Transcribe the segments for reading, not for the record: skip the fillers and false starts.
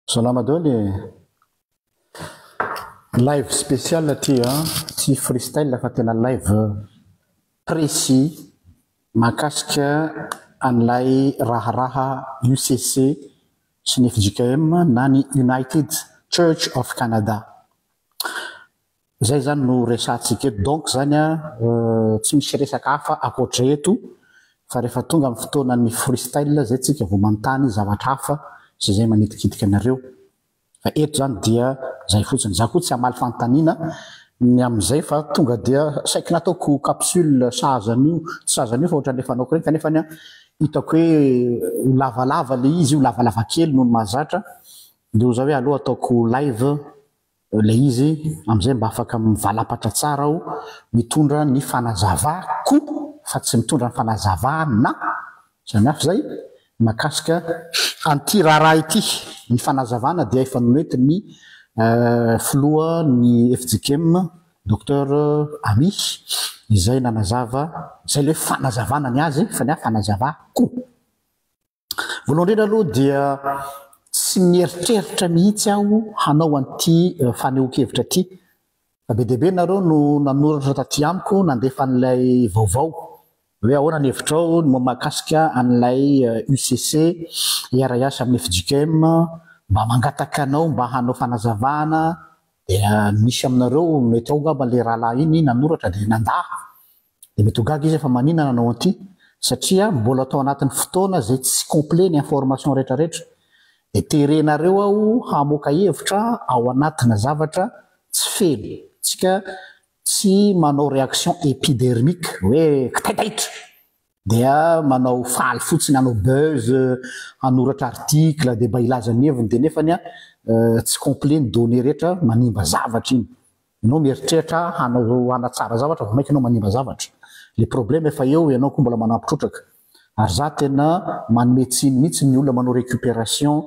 Salama daholo e! Live spécial aty an, tsy freestyle fa tena live précis mahakasika an'ilay raharaha UCC sy ny fjkm na ny United Church of Canada. Zay zany no resahantsika eto, donc zany an tsy misy resaka hafa ankoatra eto fa rehefa tonga amin'ny fotoanan'ny freestyle zay tsika vao manontany zavatra hafa sy izay manitikitika anareo fa eto zany dia zay fotsiny. Za koa tsy hamaly fanontaniana ny amin'izay fa tonga dia saiky nataoko capsule sahaza an'io, tsy sahaza an'io fa ohatran'ilay fanaoko ireny kanefa an hitako hoe ho lavalava le izy, ho lavalava kely noho ny mahazatra dia ho za hoe aleo ataoko live ilay izy amin'izay mba afaka mivalapatra tsara aho mitondra ny fanazavako fa tsy mitondra ny fanazavana, samy hafa izay, mahakasika an'ity raharaha ity. Ny fanazavana dia efa noentin'ny filoha ny fjkm Docteur Amy izay nanazava, izay ilay hoe fanazavana ny azy fa ny ahy fanazavako. Voalohany indrindra aloha dia tsy mieritreritra mihitsy aho hanao an'ity fanehoan-kevitra ity. Fa be dia be nareo no nanoratra taty amiko nandefa an'ilay vaovao hoe ahoana ny hevitrao ny mahakasika an'ilay UCC hiara-hiasa amin'ny fjkm, mba mangataka anao mba hanao fanazavana dia misy aminareo mety ao angamba ilay rahalahy iny nanoratra dia nandà. Dia mety ho gaga izy fa maninona nanao an'ity satria mbola tao anatin'ny fotoana izay tsy complet ny information rehetra rehetra. Dia terenareo aho hamoaka hevitra ao anatina zavatra tsy feno. Tsika tsy manao réaction épidermique hoe kitaitaitra dia manao faly fotsiny hanao buzz, hanoratra article dia mba hilaza ny heviny dia nefany tsy complet ny données rehetra manimba zavatra iny. Ianao mieritreritra hanao hanatsara zavatra vao maika ianao manimba zavatra. Le problème efa eo ianao koa mbola manampy trotraka. Ary za tena manome tsiny mihitsy ny olona manao récupération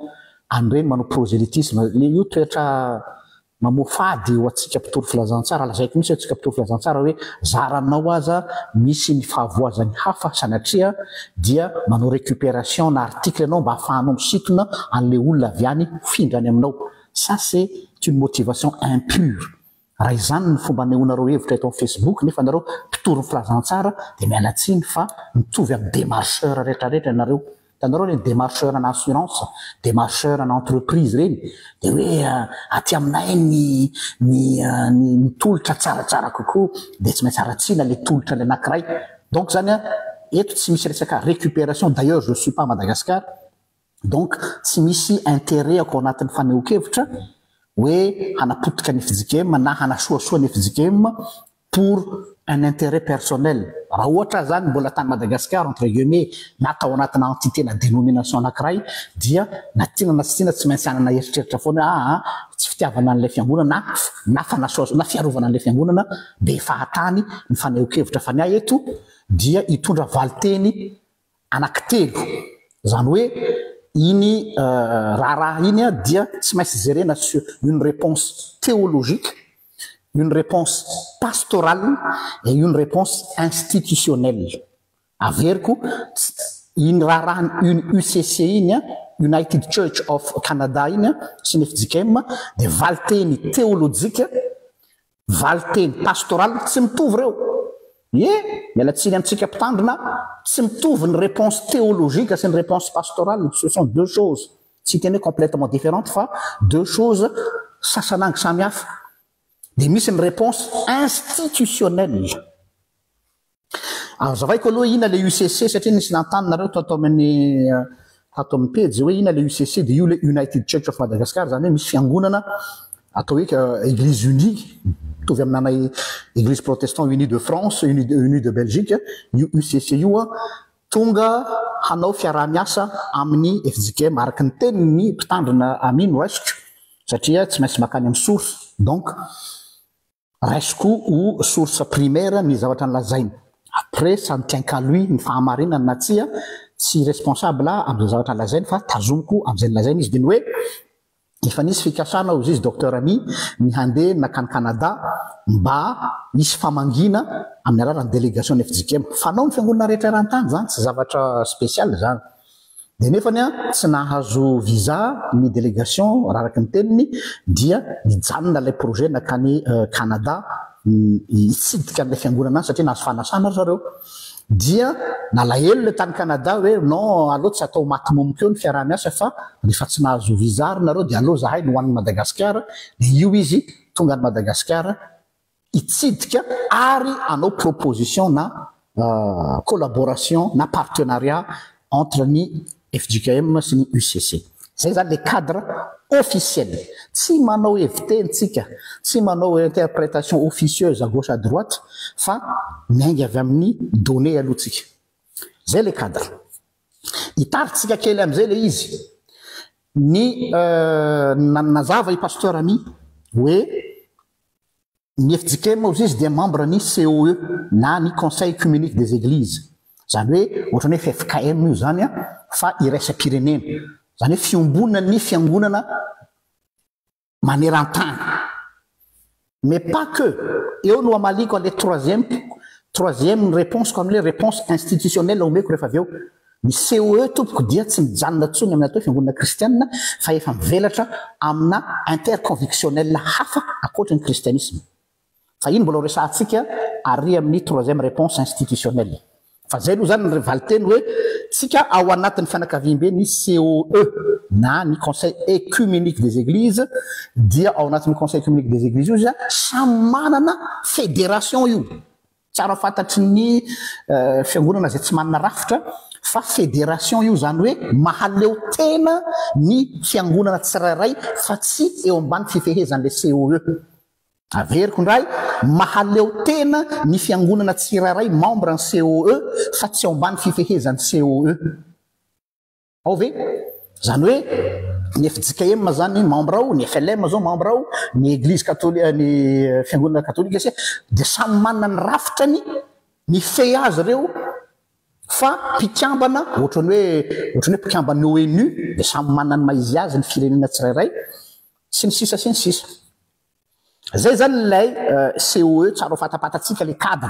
an'ireny manao prosélytisme. Le io toetra mamoafady ho antsika mpitory filazantsara, lazaiko mihitsy hoe antsika mpitory filazantsara hoe zaranao aza misy ny fahavoazan'ny hafa sanatria dia manao récupération na article ianao mba ahafahanao misintona an'le olona avy any hifindra any aminao. Ça c'est une motivation impure. Raha izany ny fomba anehoanareo hevitra eto amin'ny Facebook nefa nareo mpitory ny filazantsara dia miala tsiny fa mitovy amin'ny démarcheur retraretra ianareo. Hitanareo ireny démarcheur ana assurance, démarcheur ana entreprise ireny dia hoe aty aminay ny ny ny tolotra tsaratsara kokoa dia tsy maintsy haratsiana ilay tolotra ilay anankiray. Donc izany an, eto tsy misy resaka récupération, d'ailleurs je suis pas à Madagascar, Donc tsy misy intérêt ako ao anatin'ny fanehoan-kevitra hoe hanapotika ny fjkm na hanasoasoa ny fjkm pour un intérêt personnel. Raha ohatra aho zany mbola tany Madagascar entre guillemets na tao anatina entité na dénomination anakiray dia na tiana na tsy tiana tsy maintsy hanana eritreritra foana hoe aa tsy fitiavana an'ilay fiangonana na fanasoasoa na fiarovana an'ilay fiangonana be fahatany ny fanehoan-kevitra fa ny ahy eto dia hitondra valinteny anankitelo. Izany hoe iny raharaha iny dia tsy maintsy jerena sur une réponse théologique, une réponse pastorale et une réponse institutionnelle. Averiko, iny raharahan'ny iny UCC iny, United Church of Canada iny sy ny fjkm dia valinteny teolojika Valinteny pastoral tsy mitovy ireo. Ie, miala tsiny amintsika mpitandrina, tsy mitovy ny réponse théologique sy ny réponse pastorale, ce sont deux choses, tsy hiteny hoe complètement différentes fa deux choses sasanangy samy hafa. Dia misy ny réponse institutionnelle. Azavaiko aloha inona le UCC satria nisy nanontany nareo tato amin'ny tato amin'ny pejy hoe inona le UCC dia io le United Church of Madagascar izany hoe misy fiangonana atao hoe Eglise unie mitovy amin'ny anay Eglise protestant unie de France, unie de Belgique io UCC io tonga hanao fiaraha-miasa amin'ny fjkm araka ny tenin'ny mpitandrina Amin raisiko satria tsy maintsy makany amin'ny source donc Raisiko ho source primaire ny zavatra nolazainy. Après ça ne tient qu'à lui ny fahamarinany na tsia, tsy responsable aho amin'izay zavatra lazainy fa tazomiko amin'izay nolazainy izy dia ny hoe efa nisy fikasana hozy izy Docteur Ami ny handeha nankany Canada mba hisy famangiana amin'ny alalan'ny délégation ny fjkm. Fanao ny fiangonana rehetra eran-tany izany, tsy zavatra spécial izany. Dia nefany tsy nahazo visa ny délégation raha araka ny teniny dia nijanona ilay projet nankany Canada hitsidika an'ilay fiangonana any satria nahazo fanasana ry zareo. Dia nalahelo ilay tany Canada hoe non aleo tsy atao maty momoka eo ny fiaraha-miasa fa rehefa tsy nahazo visa ary nareo dia aleo zahay no ho any Madagasikara. Dia io izy tonga any Madagasikara hitsidika ary hanao proposition na collaboration na partenariat entre ny fjkm sy ny UCC. Zay zany le cadre officiel. Tsy manao heviteny tsika, tsy manao interprétation officieuse à gauche à droite fa miainga avy amin'ny données aloha tsika. Zay le cadre. Hitaritsika kely amizay le izy. Ny nanazava i Pasteur Ami hoe ny fjkm ozy izy dia membre ny COE na ny Conseil Œcuménique des Églises. Zany hoe ohatran'ny hoe ffkm io zany an, fa iraisam-pirenena. Zany hoe fiombonan'ny fiangonana maneran-tany. Mais pas que. Eo no hamaliako an'ilay troisième troisième réponse-ko amin'ilay réponse institutionnelle omeko rehefa avy eo. Ny COE tompoko dia tsy mijanona intsony amin'ny atao hoe fiangonana kristianina fa efa mivelatra amina interconvictionnel hafa ankoatra ny kristianisma. Fa iny mbola ho resahantsika ary amin'ny troisième réponse institutionnelle. Fa zay aloha zany ny valinteny hoe tsika ao anatin'ny fianakaviambe ny COE na ny Conseil Œcuménique des Églises dia ao anatin'ny Conseil Œcuménique des Églises io izy samy manana fédération io. Tsara fantatry ny fiangonana izay tsy manana rafitra fa fédération io izany hoe mahaleo tena ny fiangonana tsirairay fa tsy eo ambany fifehezan'ilay COE. Averiko indray, mahaleo tena ny fiangonana tsirairay membre ny COE fa tsy eo ambany fifehezan'ny COE. Ao ve? Zany hoe ny fjkm zany membre ao, ny flm zao membre ao, ny eglise katolika, ny fiangonana katolika sy dia samy manana ny rafitrany mifehy azy ireo fa mpikambana ohatran'ny hoe ohatran'ny hoe mpikamban'ny ONU dia samy manana ny maha izy azy ny firenena tsirairay sy ny sisa sy ny sisa. Zay zany ilay COE tsara ho fantapantatsika le cadre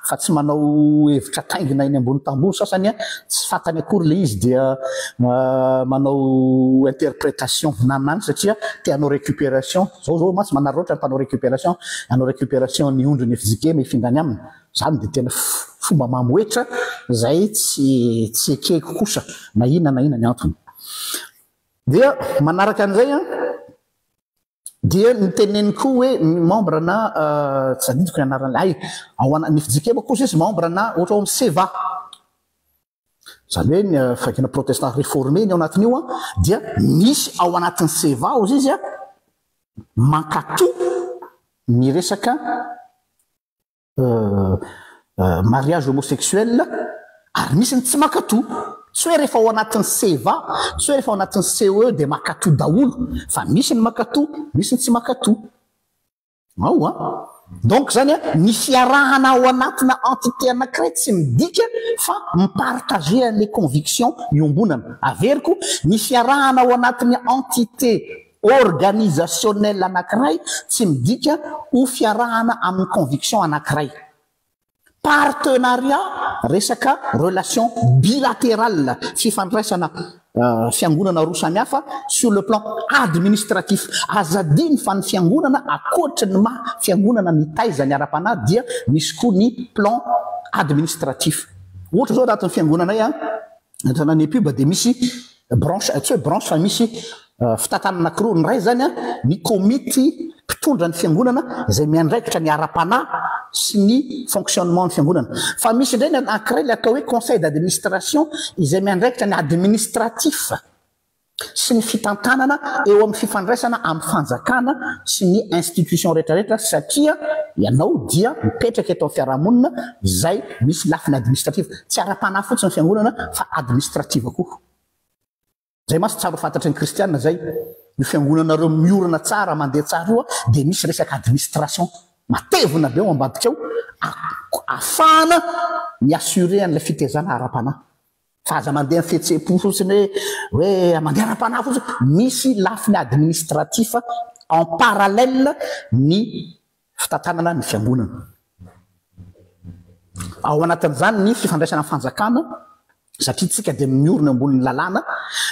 fa tsy manao hevitra taingina eny ambony tamboho sasany tsy fantany akory le izy dia manao interprétation nanany satria te hanao récupération zao zao mantsy manararaotra ny mpanao récupération hanao récupération ny ondriny fjkm hifindrany aminy zany dia tena fomba mamoetra zay tsy tsy ekeko kosa na inona na inona ny antony dia manaraka an'izay an Dia niteneniny koa hoe ny membre na tsy adidiko ny anaran'ilay hay ao ana ny fjkm kosa izy membre na ohatra ao amin'ny seva izany hoe ny fiangonana protestant réformé ny ao anatin'io an dia misy ao anatin'ny seva ozy izy an mankato ny resaka mariage homosexuel ary misy ny tsy mankato. Tsy hoe rehefa ao anatin'ny seva, tsy hoe rehefa ao anatin'ny CE dia mankato daholo fa misy ny mankato, misy ny tsy mankato. Ao an! Donc zany an, ny fiarahana ao anatina entité anankiray tsy midika fa mi-partager an'ilay conviction iombonana. Averiko, ny fiarahana ao anatin'ny entité organisationnel anankiray tsy midika ho fiarahana amin'ny conviction anankiray. Partenariat resaka relation bilaterale, fifandraisana fiangonana roa samy hafa sur le plan administratif. Aza adino fa ny fiangonana ankoatry ny maha fiangonana mitaiza ny ara-panahy dia misy koa ny plan administratif. Ohatra zao anatin'ny fiangonanay an, Entrana ny pub dia misy branche, tsy hoe branche fa misy fitantanana anankiroa, ny iray izany an, ny komity mpitondra ny fiangonana izay miandraikitra ny ara-panahy sy ny fonctionnement ny fiangonana, fa misy indray ny anankiray ilay atao hoe conseil d'administration izay miandraikitra ny administratif. sy ny fitantanana eo amin'ny fifandraisana amin'ny fanjakana sy ny institution rehetra rehetra satria ianao dia mipetraka eto amin'ny fiarahamonina izay misy lafiny administrative. Tsy ara-panahy fotsiny ny fiangonana fa administrative koa. Izay mantsy tsara ho fantatry ny kristiana izay. Io fiangonanareo miorina tsara, mandeha tsara io dia misy resaka administration matevina be ao ambadika ao ahafahana mi-assurer an'ilay fitezana ara-panahy. Fa aza mandeha amin'ny fihetseham-po fotsiny hoe hoe mandeha ara-panahy fotsiny. Misy lafiny administratif en parallèle ny fitantanana ny fiangonana. Ao anatin'izany ny fifandraisana amin'ny fanjakana. Satria tsika dia miorina ambonin'ny lalàna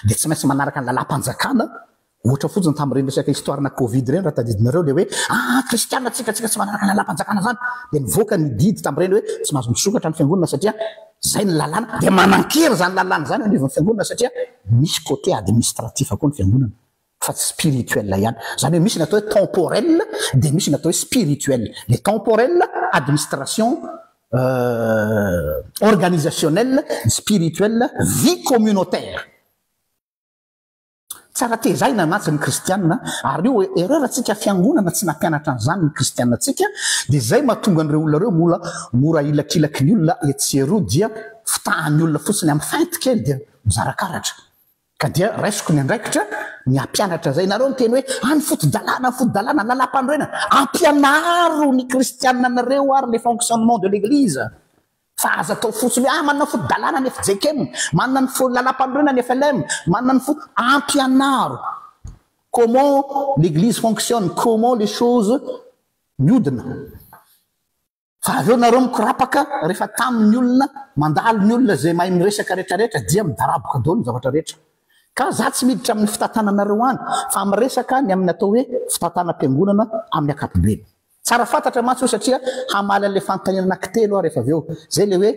dia tsy maintsy manaraka ny lalàm-panjakana, ohatra fotsiny tamin'ireny resaka histoire-na covid ireny raha tadidinareo ilay hoe ah kristiana tsika tsika tsy manaraka ny lalàm-panjakana zany dia nivoaka ny didy tamin'ireny hoe tsy mahazo misokatra ny fiangonana satria zay ny lalàna dia manan-kery zany lalàna zany eo anivon'ny fiangonana satria misy côté administratif koa ny fiangonana fa tsy spirituel ihany. Izany hoe misy ny atao hoe temporel dia misy ny atao hoe spirituel. Le temporel, administration organisationnelle, ny spirituel, vie communautaire. Tsara tezaina mantsy ny kristiana ary io erreur antsika fiangonana tsy nampianatra an'izany ny kristiana antsika dia izay mahatonga an'ireo olona ireo mora mora ilakilaky ny olona etsy sy eroa dia fitahan'ny olona fotsiny amin'ny feinte kely dia mizara karatra. Ka dia raisiko ny andraikitra ny hampianatra izay. Nareo miteny hoe, ah ny foto-dalàna, ny foto-dalàna, ny lalàm-panorenana. Ampianaro ny kristianina anareo ary le fonctionnement de l'église. Fa aza atao fotsiny hoe, ah manana foto-dalàna ny fjkm, manana ny lalàm-panorenana ny flm, manana ny fo-. Ampianaro comment l'église fonctionne, comment les choses miodina. Fa avy eo nareo mikorapaka rehefa tamy ny olona, mandalo ny olona izay mahay miresaka retraretra dia midaraboka daholo ny zavatra rehetra. Ka za tsy miditra amin'ny fitantananareo any fa miresaka ny amin'ny atao hoe fitantanam-piangonana amin'ny ankapobeny. Tsara fantatra mantsy io satria hamaly an'ilay fanontaniana anankitelo aho rehefa avy eo. Izay ilay hoe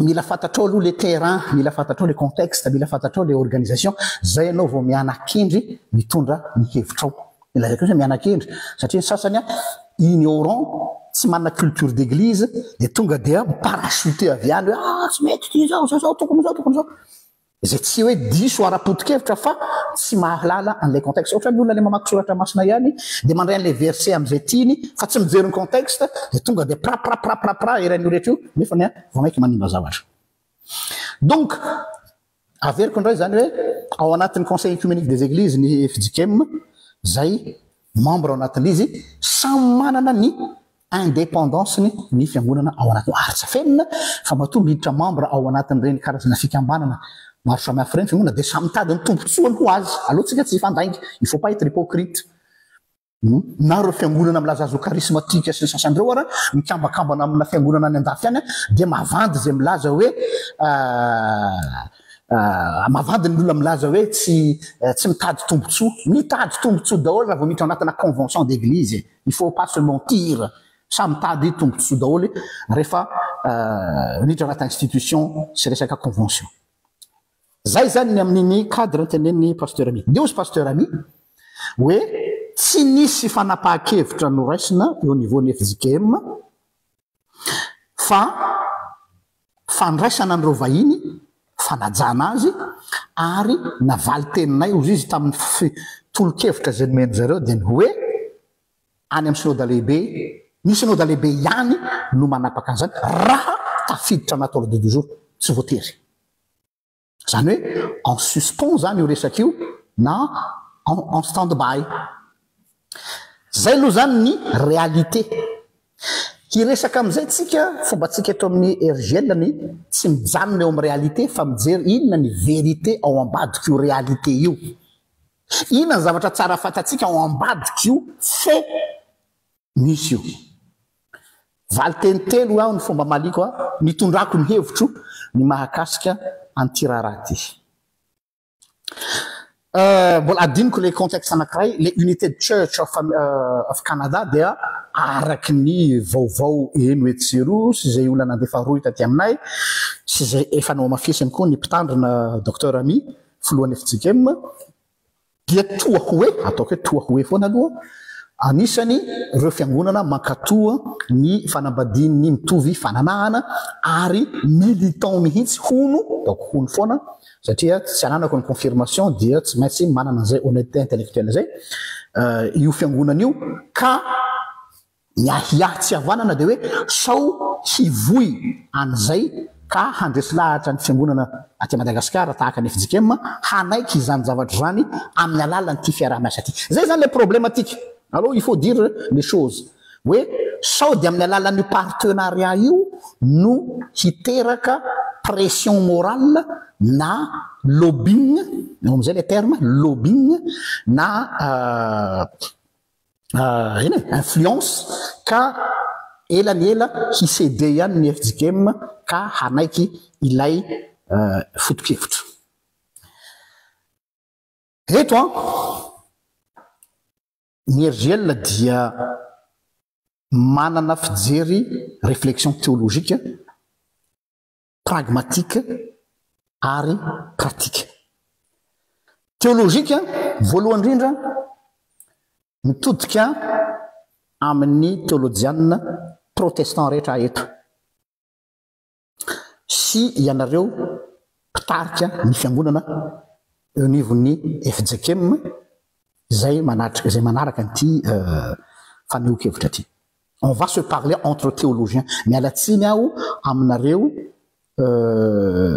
mila fantatrao aloha le terrain, mila fantatrao le contexte, mila fantatrao le organisation, zay ianao vao miana-kendry mitondra ny hevitrao. Lazaiko mihitsy hoe miana-kendry satria ny sasany ignorant, tsy manana culture d'église dia tonga dia mi-parachuter avy any hoe ah tsy mety ity zao, zao zao, tokony zao, tokony zao. Izay tsy hoe diso ara-poto-kevitra fa tsy mahalala an'ilay contexte. Ohatra ny olona ilay mamaky soratra masina ihany dia mandray an'ilay verset amin'izay tiany fa tsy mijery ny contexte dia tonga dia pra pra pra pra pra eran'io rehetra io nefa ny vao mainka manimba zavatra. Donc averiko indray izany hoe ao anatin'ny Conseil œcuménique des Églises ny fjkm izay membre ao anatin'ilay izy samy manana ny indépendance-ny ny fiangonana ao anatiny ary tsy afenina fa matoa miditra membre ao anatin'ireny karazana fikambanana maro samihafa ireny fiangonana dia samy mitady ny tombotsoany ho azy, aleo tsika tsy hifandainga, il faut pas être hypocrite, na ireo fiangonana milaza azy ho charismatique sy ny sasany ireo ara mikambakambana amina fiangonana any andafy any dia mavandy izay milaza hoe mavandy ny olona milaza hoe tsy tsy mitady tombotsoa, mitady tombotsoa daholo raha vao miditra ao anatina convention d'église. Il faut pas se mentir, samy mitady tombotsoa daholo rehefa miditra anaty institution sy resaka convention. Zay zany ny amin'iny cadre tenenin'i Pasteur Ami. Dia hozy Pasteur Ami hoe tsy nisy fanapahan-kevitra noraisina eo niveau ny fjkm fa fandraisana an'ireo vahiny, fanajana azy ary navaly teninay hozy izy tamin'ny tolo-kevitra izay nomen-dry zareo dia ny hoe any amin'ny synoda lehibe, ny synoda lehibe ihany no manapaka an'izany raha tafiditra anaty ordre du jour, tsy voatery. Izany hoe en suspens izany io resaka io na en en stand by. Izay aloha izany ny réalité. Hiresaka amin'izay tsika, fombantsika eto amin'ny RJL ny tsy mijanona eo amin'ny réalité fa mijery inona ny vérité ao ambadik'io réalité io. Inona ny zavatra tsara fantatsika ao ambadik'io fait misy io. Valinteny telo aho ny fomba amaliko a, nitondrako ny hevitro ny mahakasika an'ity raharaha ity. Mbola adinoko le contexte anankiray, le United Church of of Canada dia araky ny vaovao heno etsy sy eroa sy izay olona nandefa rohy taty aminay sy izay efa nohamafisiny koa ny mpitandrina Docteur Ami filohan'ny fjkm dia toa hoe, ataoko hoe toa hoe foana aloha, anisany ireo fiangonana mankatoa ny fanambadian'ny mitovy fananahana ary militant mihitsy hono, ataoko hono foana satria tsy ananako ny confirmation dia tsy maintsy manana an'izay honnêteté intellectuelle izay io fiangonana io ka Ny ahiahy tsy havanana dia hoe sao hivoy an'izay ka handresy lahatra ny fiangonana aty Madagasikara tahaka ny fjkm hanaiky izany zavatra izany amin'ny alalan'ity fiaraha-miasa ity. Izay izany ilay problematique. Alors il faut dire les choses hoe sao dia amin'ny alalan'io partenariat io no hiteraka pression morale na lobbying, eo amin'izay ilay terme, lobbying na eny e, influence ka ela ny ela hi-ceder ihany ny fjkm ka hanaiky ilay foto-kevitra. Eto an, ny RJL dia manana fijery réflexion théologique, pragmatique ary pratique. Théologique, voalohany indrindra, mitodika amin'ny teolojianina protestant rehetra eto sy ianareo mpitarika ny fiangonana eo anivon'ny fjkm izay manatrika izay manaraka an'ity fanehoan-kevitra ity. On va se parler entre théologiens. Miala tsiny aho aminareo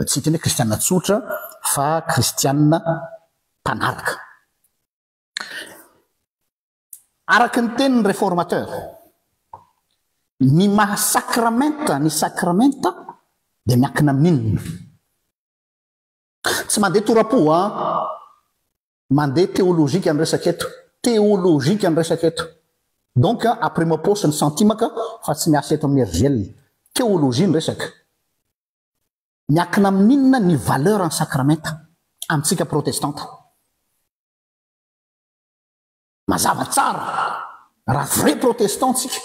tsy hiteny hoe kristiana tsotra fa kristiana mpanaraka. Araka ny tenin'ny réformateur, ny maha sakramenta ny sakramenta dia miankina amin'inona? Tsy mandeha tora-po an! Mandeha théologique ny resaka eto. Théologique ny resaka eto. Donc après moi paosy ny santimaka fa tsy miasa eto amin'ny RGL. Théologie ny resaka. Miankina amin'inona ny valeur ny sakramenta amintsika protestanta? Mazava tsara, raha vrai protestant tsika,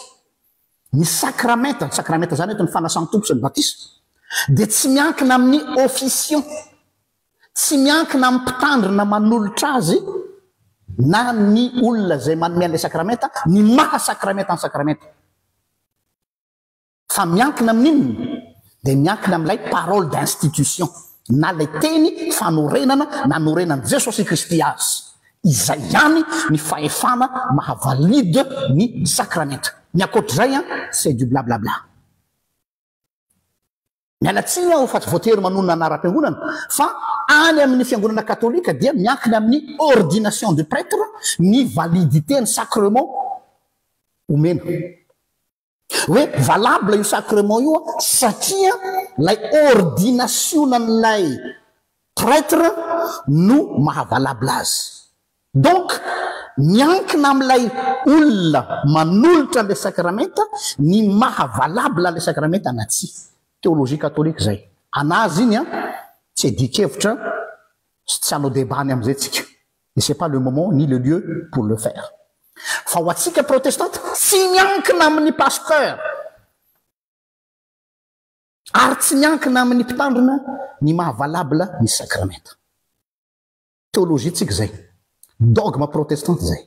ny sakramenta, ny sakramenta zany eto ny fanasan'ny Tompo sy ny batisa, dia tsy miankina amin'ny officiant, tsy miankina amin'ny mpitandrina manolotra azy na ny olona izay manome an'ilay sakramenta, ny maha sakramenta ny sakramenta. Fa miankina amin'inona? Dia miankina amin'ilay parole d'institution na ilay teny fanorenana nanorenan'i Jesosy Kristy azy. Izay ihany ny fahefana maha valide ny sakramenta. Ny ankoatr'izay an, c'est du blablabla. Miala tsiny aho fa tsy voatery manonona anaram-piangonana fa any amin'ny fiangonana katolika dia miankina amin'ny ordination du prêtre ny validité ny sacrement omena. Hoe valable io sacrement io satria lay ordinationan'ilay prêtre no maha valable azy. Donc miankina amin'ilay olona manolotra an'ilay sakramenta ny maha valable an'ilay sakramenta na tsia. Théologie catholique izay. An'azy iny an, tsy iadian-kevitra sy tsy hanao débat ny amin'izay tsika. Et c'est pas le moment ni le lieu pour le faire. Fa ho antsika protestanta, tsy miankina amin'ny pasteur ary tsy miankina amin'ny mpitandrina ny maha valable ny sakramenta. Théologie tsika izay. Dogme protestante izay.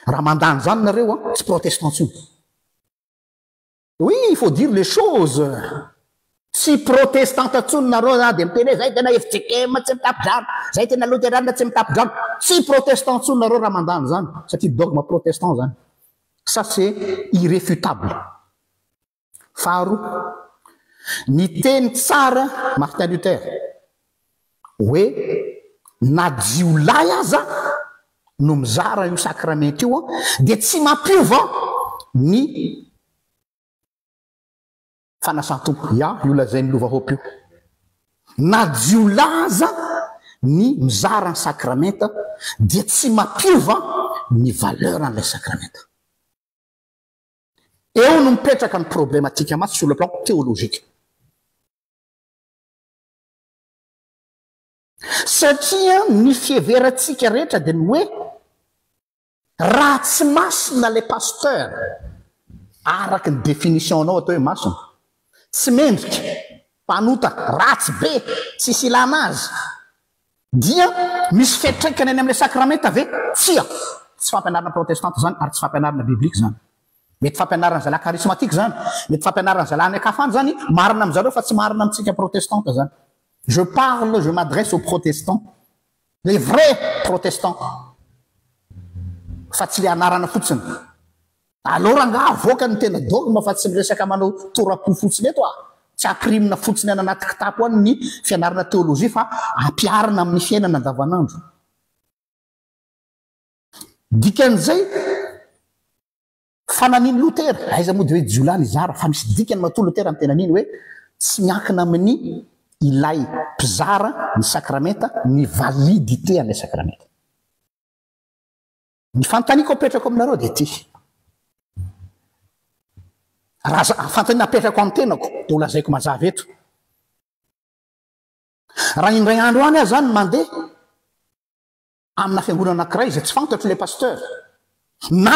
Raha mandà an'izany nareo an, tsy protestant intsony. Oui, il faut dire les choses. Tsy protestanta intsony nareo za dia miteny hoe zay tena fjkm tsy mitapy-drano, zay tena loterana tsy mitapy-drano. Tsy protestant intsony nareo raha mandà an'izany satria dogme protestant zany. Ça c'est irréfutable. Faharoa, niteny tsara Martin Luther hoe na jiolahy aza no mizara io sakramenta io dia tsy mampiova ny fanasan-tompo. Ya, io lazain'i Lova Hope io. Na jiolahy aza ny mizara ny sakramenta dia tsy mampiova ny valeur an'ilay sakramenta. Eo no mipetraka ny problematique mantsy sur le plan théologique. Satria ny fiheverantsika rehetra dia ny hoe raha tsy masina ilay pasteur, araka ny définition-nao atao hoe masina, tsy mendrika, mpanota, ratsy be, tsisy ilana azy, dia misy fiantraikany any amin'ilay sakramenta ve? Tsia! Tsy fampianarana protestanta izany ary tsy fampianarana biblika izany. Mety fampianaran'ny zalahy charismatique izany, mety fampianaran'ny zalahy any an-kafa any izany, marina amin'zareo fa tsy marina amintsika protestanta izany. Je parle, je m'adresse aux protestants, les vrais protestants, fa tsy le anarana fotsiny. Aleo rangaha avoaka ny tena dogme fa tsy miresaka manao tora-po fotsiny eto ah. Tsy ampirimina fotsiny any anaty kitapo any ny fianarana théologie fa ampiharina amin'ny fiainana andavanandro. Dikan'izay, fa nanino Lotera? Aiza moa dia hoe jiolahy nizara fa misy dikany matoa Lotera niteny an'iny hoe tsy miankina amin'ny ilay mpizara ny sakramenta ny validité an'ilay sakramenta. Ny fanontaniako apetrako aminareo dia ity. Raha fanontaniana apetrako amin'ny tenako dia ho lazaiko mazava eto. Raha indray andro any aho zany mandeha amina fiangonana anankiray izay tsy fantatro ilay pasteur na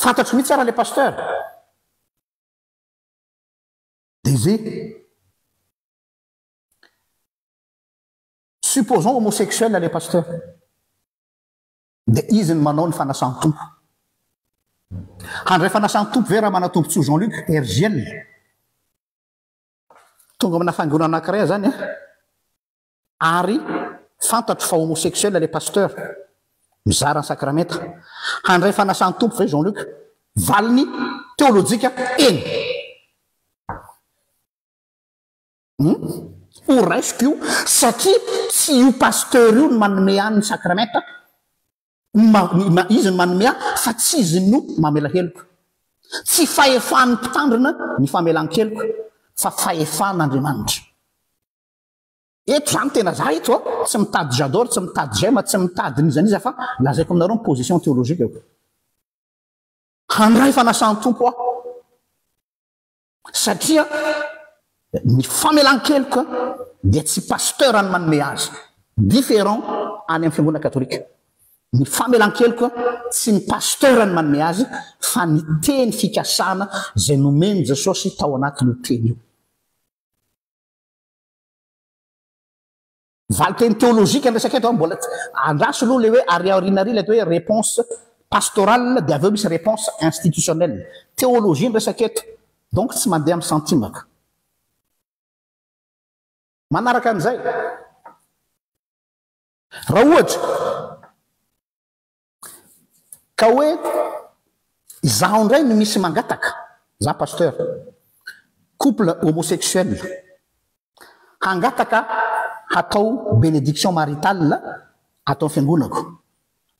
fantatro mihitsy ara ilay pasteur dia izay supposons homosexuel ilay pasteur dia izy no manao ny fanasan'ny Tompo. Handray fanasan'ny Tompo ve Ramanatombotsoa Jean Luc, RJL? Tonga amina fiangonana anankiray aho zany an, ary fantatro fa homosexuel ilay pasteur, mizara ny sakramenta. Handray fanasan'ny Tompo ve Jean Luc? Valiny teolojika, eny. Hum? Ho raisiko io satria tsy io pasteur io no manome ahy ny sakramenta, izy no manome ahy fa tsy izy no mamela heloka. Tsy fahefan'ny mpitandrina ny famelan-keloka fa fahefan'Andriamanitra. Eto zany tena za eto a, tsy mitady j'adore, tsy mitady j'aime, tsy mitady n'iza n'iza fa lazaiko aminareo ny position théologique-ko. Handray fanasan'ny Tompo aho. Satria ny famelan-keloka dia tsy pasteur no manome azy, différent any amin'ny fiangonana katolika. Ny famelan-keloka tsy ny pasteur no manome azy fa ny teny fikasana izay nomen'i Jesosy tao anatin'io teny io. Valinteny théologique ny resaka eto an, mbola andraso aloha le hoe ary aoriana ary ilay atao hoe réponse pastorale dia avy eo misy réponse institutionnelle. Théologie ny resaka eto, donc tsy mandeha amin'ny sentimaka. Manaraka an'izay, raha ohatra ka hoe izaho indray no misy mangataka, za pasteur, couple homosexuel, hangataka hatao bénédiction maritale ato amin'ny fiangonako,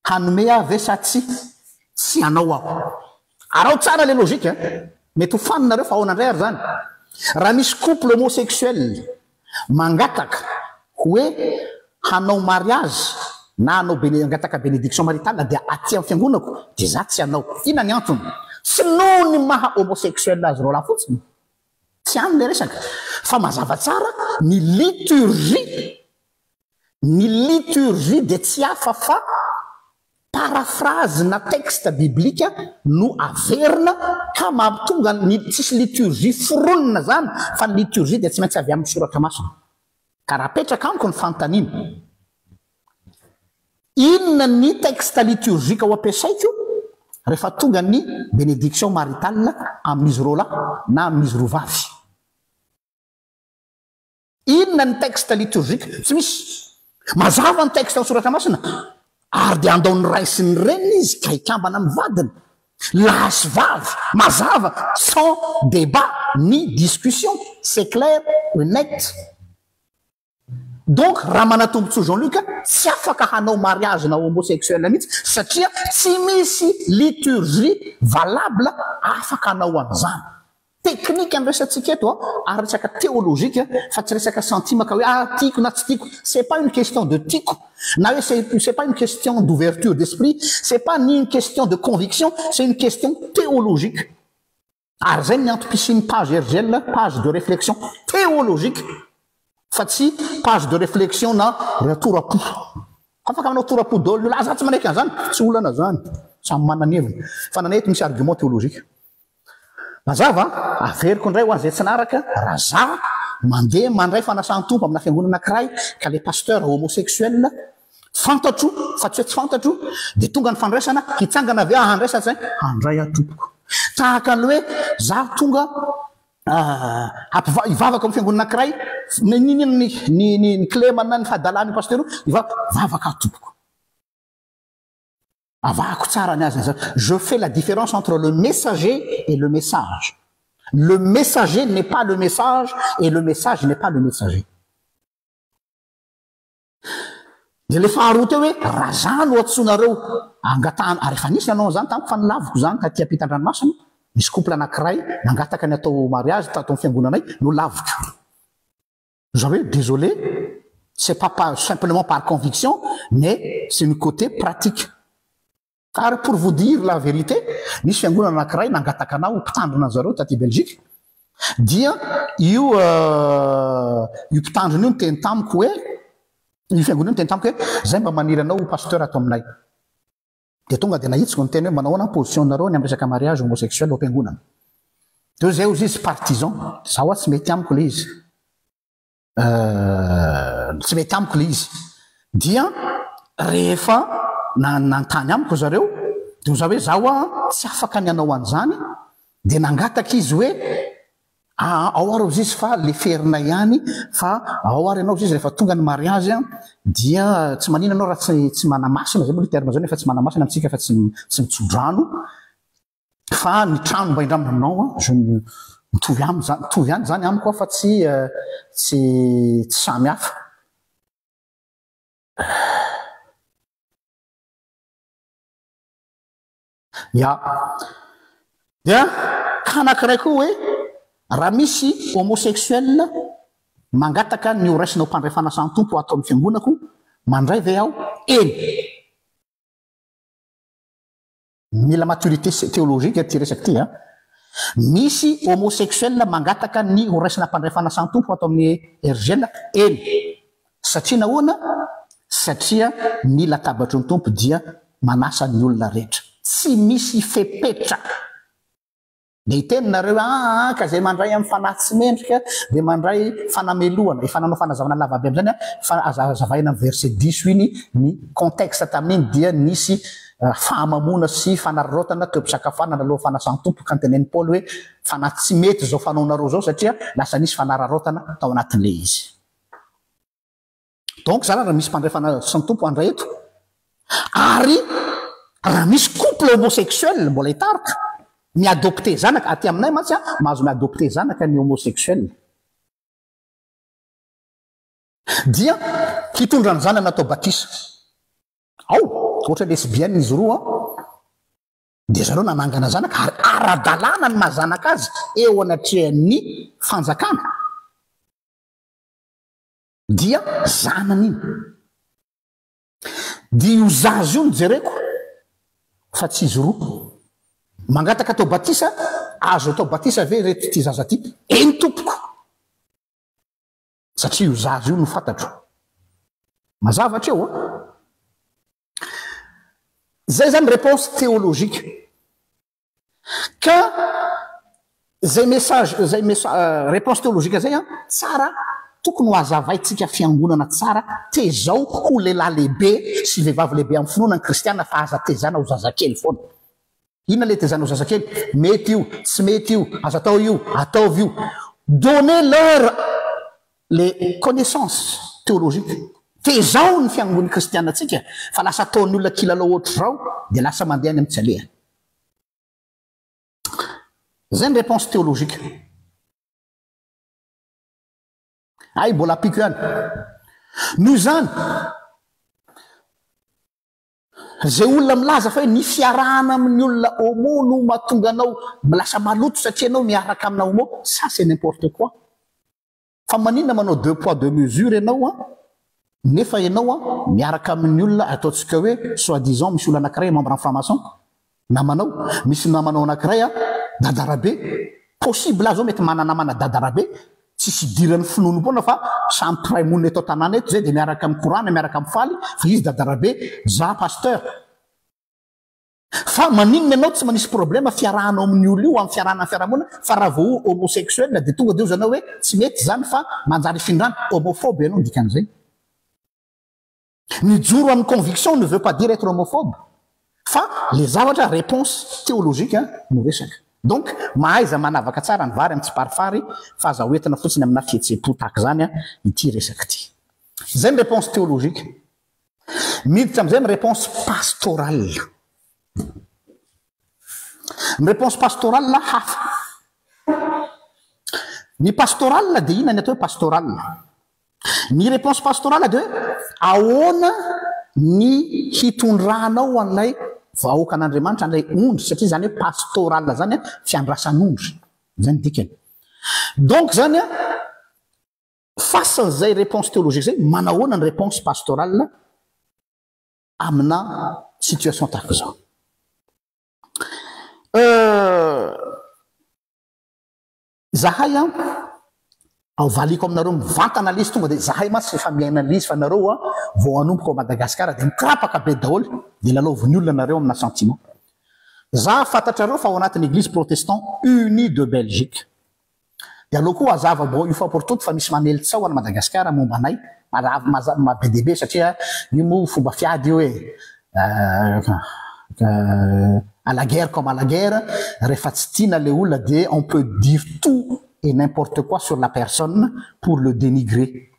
hanome aho ve sa tsia? Tsy hanao aho. Araho tsara le logique a! Mety ho fan nareo fa ahoana indray ary zany? Raha misy couple homosexuel mangataka hoe hanao mariage na hanao bene hangataka bénédiction maritale dia aty amin'ny fiangonako dia za tsy hanao. Inona ny antony? Tsy noho ny maha homosexuel azy roalahy fotsiny. Tsy any le resaka fa mazava tsara ny liturgie, ny liturgie dia tsy hafa fa paraphrase na texte biblika no averina ka mahatonga ny tsisy liturgie foronina zany fa ny liturgie dia tsy maintsy avy amin'ny soratra masina. Ka raha apetraka amiko ny fanontaniana, inona ny texte liturgique ho ampiasaiko rehefa tonga ny bénédiction maritale amin'izy roalahy na amin'izy roa vavy? Inona ny texte liturgique? Tsy misy. Mazava ny texte ao Soratra Masina. Ary dia handao ny ray sy ny reniny izy ka hikambana amin'ny vadiny. Lahy sy vavy, mazava, sans débat ni discussion, c'est clair et net. Donc Ramanatombotsoa Jean Luc tsy afaka hanao mariage na homosexuel mihitsy satria tsy misy liturgie valable afaka hanao an'izany. Teknika ny resatsika eto a, ary resaka théologique fa tsy resaka sentimaka hoe ah tiako na tsy tiako, c'est pas une question de tiako na hoe c'est c'est pas une question d'ouverture d'esprit, c'est pas ni une question de conviction, c'est une question théologique. Ary izay ny antom-pisian'ny page RGL, page de réflexion théologique fa tsy page de réflexion na tora-po. Afaka manao tora-po daholo ny olona, ah za tsy manaiky an'izany, tsy olana zany, samy manana ny heviny. Fa nanay eto misy argument théologique. Mazava an! Averiko indray ho an'izay tsy naharaka, raha za mandeha mandray fanasan'ny Tompo amina fiangonana anankiray ka le pasteur homosexuel fantatro fa tsy hoe tsy fantatro dia tonga ny fandraisana, hitsangana ve aho handray sa tsy handray aho tompoko? Tahaka ny hoe za tonga hampiva- hivavaka amin'ny fiangonana anankiray, n'inon'inona ny ny ny ny kilema na ny fahadalan'io pasteur io, hivavaka, vavaka aho tompoko. Avahako tsara ny azy ny Je fais la différence entre le messager et le message. Le messager n'est pas le message et le message n'est pas le messager. Dia le faharoa teo hoe raha za no antsoinareo angatahana ary efa nisy nanao an'izany tamiko fa nolaviko izany taty ampitan-dranomasina, nisy couple anankiray nangataka ny atao mariage tato amin'ny fiangonanay, nolaviko. Za hoe désolé, c'est pas par simplement par conviction mais c'est ny côté pratique. Ary pour vous dire la vérité, nisy fiangonana anankiray nangataka anah ho mpitandrina an'zareo taty Belgique. Dia io io mpitandrina io niteny tamiko hoe, io fiangonana io niteny tamiko hoe, zay mba maniry anao ho pasteur ato aminay. Dia tonga dia nahitsiko niteny hoe manao ahoana ny position-nareo ny amin'ny resaka mariage homosexuel ao am-piangonana. Dia hoy zay hozy izy partisan, za hoa tsy mety amiko ilay izy. Tsy mety amiko ilay izy. Dia rehefa nanontany amiko zareo dia hoy za hoe za hoa tsy afaka ny hanao an'izany, dia nangataka izy hoe aa ao ary hozy izy fa leferinay ihany fa ao ary ianao hozy izy rehefa tonga ny mariage dia tsy maninona ianao raha tsy tsy manamasina, zay moa ilay terme zay nefa tsy manamasina amintsika fa tsy tsy mitso-drano. Fa ny trano mba indramina aminao an, je ne, mitovy aminy zany, mitovy ihany zany amiko an fa tsy tsy tsy samy hafa. Ya. Dia ka anankiray koa hoe raha misy homosexuel mangataka ny ho raisina ho mpandray fanasan'ny Tompo ato amin'ny fiangonako, mandray ve aho? Eny. Mila maturité théologique ity resaka ity a. Misy homosexuel mangataka ny ho raisina mpandray fanasan'ny Tompo ato amin'ny RGL? Eny. Satria nahoana? Satria ny latabatry ny Tompo dia manasa ny olona rehetra. Tsy misy fepetra. Dia hiteny nareo hoe aa ka izay mandray amin'ny fanahy tsy mendrika dia mandray fanamelohana. Efa nanao fanazavana lavabe amin'izany aho fa aza hazavaina amin'ny verset diso iny ny contexte tamin'iny dia nisy fahamamoana sy fanararaotana teo am-pisakafoanana alohan'ny fanasan'ny Tompo ka notenenin'i Paoly hoe fanahy tsy mety izao fanaonareo izao satria lasa nisy fanararaotana tao anatin'ilay izy. Donc zany raha misy mpandray fanasan'ny Tompo handray eto ary raha misy couple homosexuel mbola hitarika mi-adopter zanaka, aty aminay mantsy an, mahazo mi-adopter zanaka ny homosexuel dia hitondra ny zanany atao batisa ao, ohatra lesbienne izy roa an, dia zareo nanangana zanaka ary ara-dalàna ny maha zanaka azy eo anatrehan'ny fanjakana. Dia zanany iny. Dia io zaza io no jereko fa tsy izy roa. Mangataka atao batisa, azo atao batisa ve reto ity zaza ity? Eny tompoko! Satria io zaza io no fantatro. Mazava hatreo an! Zay zany réponse théologique. Ka zay message zay messa réponse théologique zay an tsara tokony ho azavaintsika fiangonana tsara tezao ho lehilahy lehibe sy vehivavy lehibe amin'ny finoana ny kristiana fa aza tezana ho zazakely foana. Inona le tezana ho zazakely? Mety io, tsy mety io, aza atao io, ataovy io. Donnez leur les connaissances théologiques. Tezao ny fiangon'ny kristiana tsika fa lasa ataon'ny olona kilalao ohatr'izao dia lasa mandeha any amin'ny tsy alehany. Zay ny réponse théologique. Hay mbola ampiako ihany. Noho izany, zay olona milaza fa hoe ny fiarahana amin'ny olona homo no mahatonga anao lasa maloto satria ianao miaraka amina homo, ça c'est n'importe quoi. Fa maninona manao deux poids deux mesures ianao an, nefa ianao an miaraka amin'ny olona ataontsika hoe soit disant misy olona anakiray membre ny franc maçon, namanao, misy namanao anakiray an dadarabe, possible aho zao mety mana-namana dadarabe, tsisy idiran'ny finoanoam-poana fa samy mpiray monina eto an-tanàna eto zay dia miaraka mikorana, miaraka mifaly fa izy dadarabe, za pasteur. Fa maninona ianao tsy manisy problème fiarahanao amin'ny olona io amin'ny fiarahana amin'ny fiarahamonina fa raha vao homosexuel dia tonga dia ozanao hoe tsy mety izany fa manjary ifindrana, homophobe ianao ny dikan'izay. Mijoro amin'ny conviction ne veut pas dire être homophobe fa le zavatra réponse théologique no resaka. Donc mahaiza manavaka tsara ny vary amin'ny tsiparifary fa aza hoentina fotsiny amina fihetseham-po tahaka izany ity resaka ity. Izay ny réponse théologique. Miditra amin'izay ny réponse pastorale. Ny réponse pastorale hafa. Ny pastorale dia inona ny atao hoe pastorale? Ny réponse pastorale dia hoe ahoana ny hitondranao an'ilay vahoakan'Andriamanitra, an'ilay ondry, satria izany hoe pastorale izany fiandrasan'ondry. Izay ny dikany. Donc izany an, Face an'izay réponse théologique izay, manahoana ny réponse pastorale amina situation tahaka izao? Euh. Zahay an, ao valiako aminareo mivantana le izy tonga de zahay mantsy efa miaina an'le izy fa nareo an vao hanomboka ao Madagascar de mikrapaka be daholo de lalaovin'ny olona nareo amina sentiment. Za fantatrareo fa ao anatin'ny Eglise Protestant Unie de Belgique. De aleo koa hazava bon une fois pour toutes fa misy mamely tsaho any Madagascar momba anay, maha be dia be satria io moa fomba fiady io e. À la guerre comme à la guerre, rehefa tsy tiana le olona dia on peut dire tout et n'importe quoi sur la personne pour le dénigrer.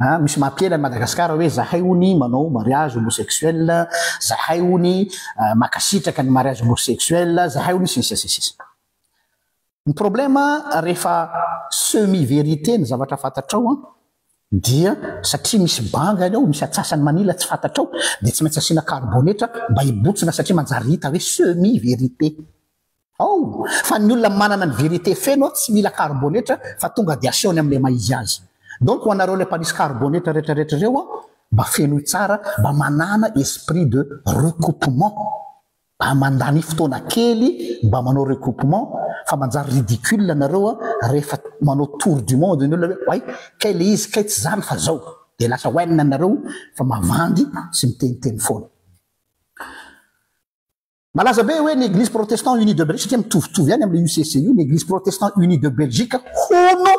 Ah, misy mampiely any Madagascar hoe zahay hony manao mariage homosexuel, zahay hony mankasitraka ny mariage homosexuel, zahay hony sy ny sisa sy ny sisa. Ny problème rehefa semi vérité ny zavatra fantatrao an, dia satria misy bangany ao, misy atsasany manila tsy fantatrao dia tsy maintsy asiana karibonetra mba hibotsina satria manjary hita hoe semi vérité ao, fa ny olona manana ny vérité feno tsy mila karibonetra fa tonga dia asehony amin'ilay maha izy azy. Donc ho anareo ilay mpanisy karibonetra retraretra ireo an, mba fenoy tsara, mba manàna esprit de recoupement. Mba mandany fotoana kely mba manao recoupement fa manjary ridicule nareo a rehefa manao tour du monde ny olona hoe oay kay le izy kay tsy zany fa zao de lasa oainina nareo fa mavandy sy miteniteny foana. Malaza be hoe ny Eglise Protestant Unie de Belgique satria mitovitovy ihany amin'ilay UCC io, ny Eglise Protestant Unie de Belgique hono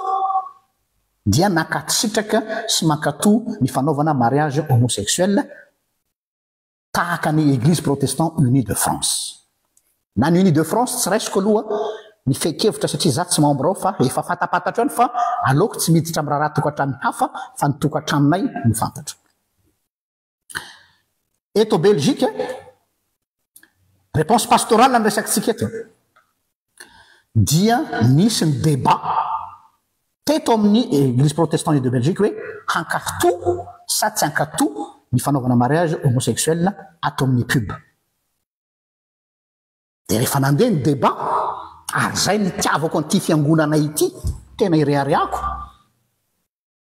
dia nankasitraka sy mankato ny fanaovana mariage homosexuel tahaka ny Eglise Protestant Unie de France. Na ny Unie de France tsy raisiko aloha ny fehin-kevitra satria za tsy membre ao fa efa fantapantatro ihany fa aleoko tsy miditra amin'ny raharaha tokantranon'ny hafa fa ny tokantranonay no fantatro. Eto Belgique, réponse pastorale ny resakitsika eto, dia nisy ny débat teto amin'ny Eglise Protestant Unie de Belgique hoe hankato sa tsy hankato ny fanaovana mariage homosexuel ato amin'ny pub. Dia rehefa nandeha ny débat, ary izay no itiavako an'ity fiangonana ity, tena ireharehako,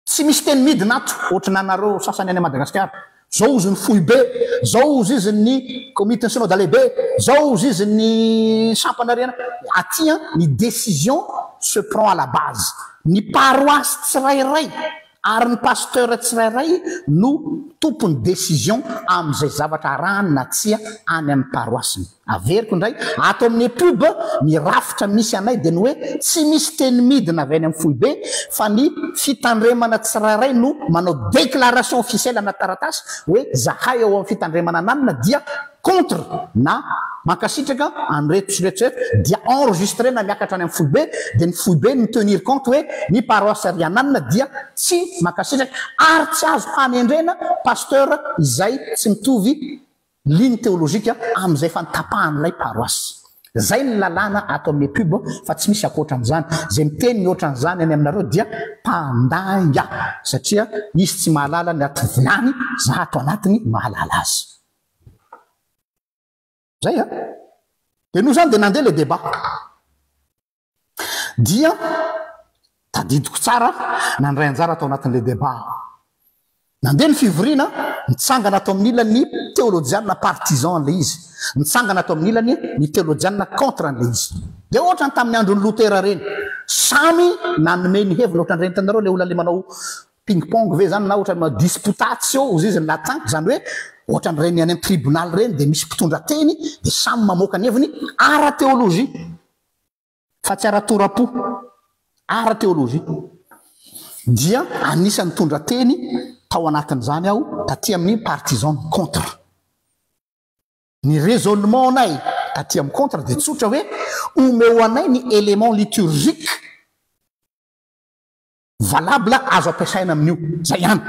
Tsy misy teny midina ato ohatry anareo sasany any Madagasikara. Zao ozy ny foibe, zao ozy izy ny komitin'ny synoda lehibe, zao ozy izy ny sampana ry Aty an, ny décision se prend à la base. Ny paroasy tsirairay ary ny pasteur tsirairay no tompon'ny décision amin'izay zavatra arahany na tsia any amin'ny paroasiny. Averiko indray, ato amin'ny EPUB, ny rafitra misy anay dia ny hoe tsy misy teny midina avy any amin'ny foibe fa ny fitandremana tsirairay no manao déclaration officielle anaty taratasy hoe zahay ao amin'ny fitandremana ananona dia contre na mankasitraka an'ireto sy ireto sy ireto dia enregistrena miakatra any amin'ny foibe dia ny foibe no tenir compte hoe ny paroisse ry ananona dia tsy mankasitraka ary tsy azo hanendrena pasteur izay tsy mitovy Ligne théologique amin'izay efa notapahan'ilay paroisse. Zay ny lalàna ato amin'ny EPUB fa tsy misy ankoatran'izany. Izay miteny ny ohatran'izany any aminareo dia mpandainga satria izy tsy mahalala ny ato vilany, za ato anatiny mahalala azy. Zay an! Dia noho izany dia nandeha ilay débat. Dia tadidiko tsara nandray anjara tao anatin'ilay débat aho. Nandeha ny fivoriana, nitsangana ato amin'ny ilany ny teolojianina partisan an'ilay izy, nitsangana ato amin'ny ilany ny teolojianina contre an'ilay izy. Dia ohatran'ny tamin'ny andron'i Lotera ireny, samy nanome ny heviny ohatran'ireny hitanareo ilay olona ilay manao ping pong ve izany na ohatran'ny manao disputatio hozy izy ny latin, izany hoe ohatran'ireny any amin'ny tribonaly ireny dia misy mpitondra teny dia samy mamoaka ny heviny ara-teolojia. Fa tsy ara-tora-po, ara-teolojia. Dia anisan'ny nitondra teny tao anatin'izany aho taty amin'ny partisan contre. Ny raisonnement-nay taty amin'ny contre dia tsotra hoe omeo anay ny élément liturgique valable azo ampiasaina amin'io. Izay ihany.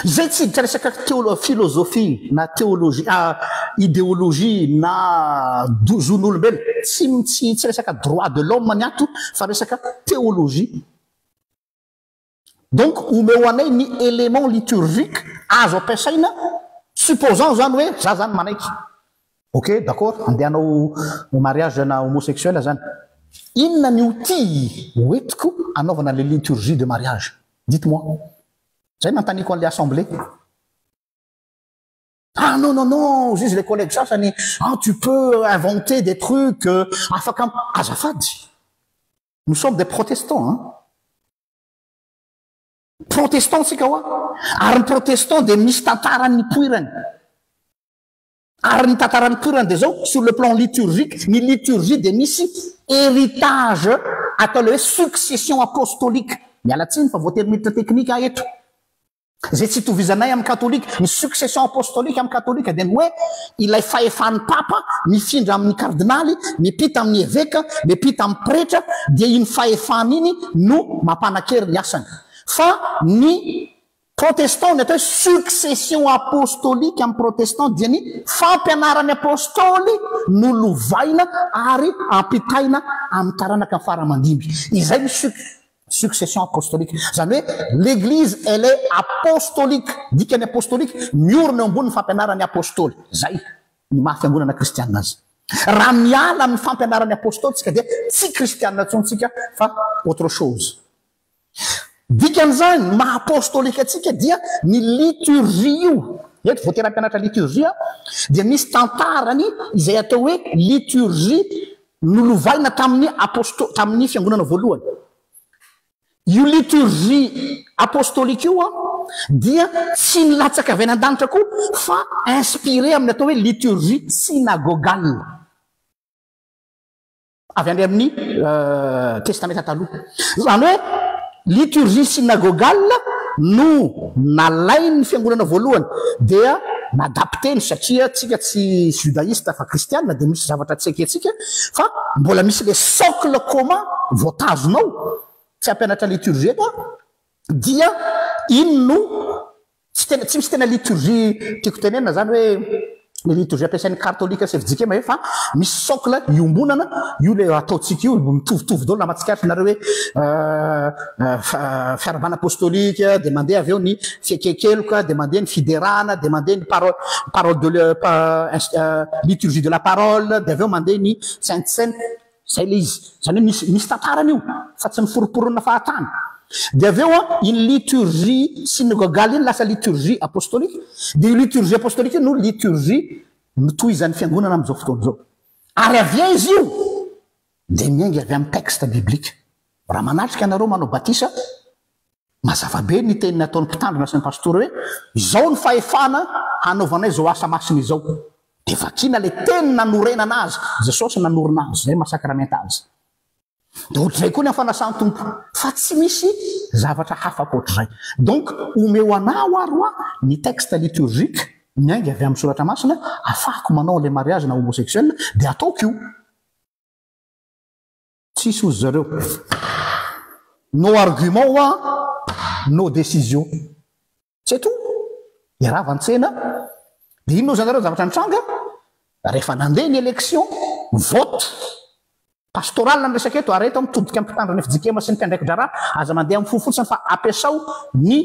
Izay tsy hiditra resaka théo- philosophie na théologie idéologie na zon'olombelona, tsy tsy tsy resaka droit de l'homme ny ato fa resaka théologie. Donc omeo anay ny élément liturgique azo ampiasaina, supposons zany hoe za zany manaiky, ok d'accord andeha hanao mariage ana homosexuel zany, inona ny outil hoentiko hanaovana le liturgie de mariage? Dites moi. Zay nanontaniako an'ilay assemblée. Ah non non non, hozy izy le collègue sasany, ah tu peux inventer des trucs, afaka, azafady. Nous sommes des protestants hein. Protestant tsika hoa, ary ny protestant dia misy tantara nipoirany. Ary ny tantara nipoirany dia zao, sur le plan liturgique, ny liturgie dia misy héritage atao le hoe succession apostolique. Miala tsiny fa voatery miditra teknika aho eto. Izay tsy itovizanay amin'ny katolika, ny succession apostolique amin'ny katolika dia ny hoe ilay fahefan'ny papa mifindra amin'ny kardinaly, miampita amin'ny eveka, miampita amin'ny pretra, dia iny fahefana iny no mampanan-kery ny asany. Fa ny protestant, ny atao hoe succession apostolique amin'ny protestant dia ny fampianaran'ny apostoly no lovaina ary ampitaina amin'ny taranaka fara aman-dimby. Izay ny suc. Succession apostolique. Izany hoe l'église elle est apostolique. Dikany apostolique, miorina eo ambonin'ny fampianaran'ny apostoly. Izay ny maha fiangonana kristianina azy. Raha miala amin'ny fampianaran'ny apostoly tsika dia tsy kristianina intsony tsika fa autre chose. Dikan'izany, ny maha apostolique antsika dia ny liturgie io. Eto voatery hampianatra liturgie aho, dia misy tantarany izay atao hoe liturgie nolovaina tamin'ny aposto tamin'ny fiangonana voalohany. Io liturgie apostolique io an dia tsy nilatsaka avy any an-danitra koa fa inspiré amin'ny atao hoe liturgie synagogale avy any amin'ny testamenta taloha. Izany hoe liturgie synagogale no nalain'ny fiangonana voalohany dia n'adapteny satria tsika tsy judaïste fa kristiana dia misy zavatra tsy ekentsika fa mbola misy le socle commun voatazona ao, tsy hampianatra liturgie eto aho, dia iny no Tsy tena, tsy misy tena liturgie tiako tenenina zany hoe le liturgie ampiasain'ny kartolika sy fjkm ve fa misy socle iombonana, io le ataontsika io mitovitovy daholo na mahatsikaritra nareo hoe fiarahabana apostolika dia mandeha avy eo ny fiakekeloka dia mandeha ny fiderana dia mandeha ny parole parole de le liturgie de la parole dia avy eo mandeha ny sainte cène. Zay le izy. Zany hoe misy misy tantarany io fa tsy miforomporona fahatany. Dia avy eo an, iny liturgie synagogale iny lasa liturgie apostolique, dia io liturgie apostolique io no liturgie notohizan'ny fiangonana amin'izao fotoana izao. Ary avy aiza io? Dia miainga avy amin'ny texte biblique. Raha manatrika ianareo manao batisa, Mazava be ny teny nataon'ny mpitandrina sy ny pastora hoe izao ny fahefana hanaovanay izao asa masina izao. Dia vakiana ilay teny nanorenana azy, Jesosy nanorina azy, izay maha sakramenta azy. Dia ohatr'izay koa ny amin'ny fanasan'ny Tompo, fa tsy misy zavatra hafa ankoatr'izay. Donc omeo anah ary hoa ny texte liturgique miainga avy amin'ny soratra masina afahako manao an'ilay mariage na homosexuel dia ataoko io. Tsisy ozy zareo. No argument hoa, no décision. C'est tout. Dia rava ny tsena. Dia inona ozy anareo zavatra nitranga? Rehefa nandeha ny élection, vote pastoral ny resaka eto, ary eto aho mitodika amin'ny mpitandro ny fjkm sy ny mpiandraiki-draharaha, aza mandeha amin'ny fo fotsiny fa ampiasao ny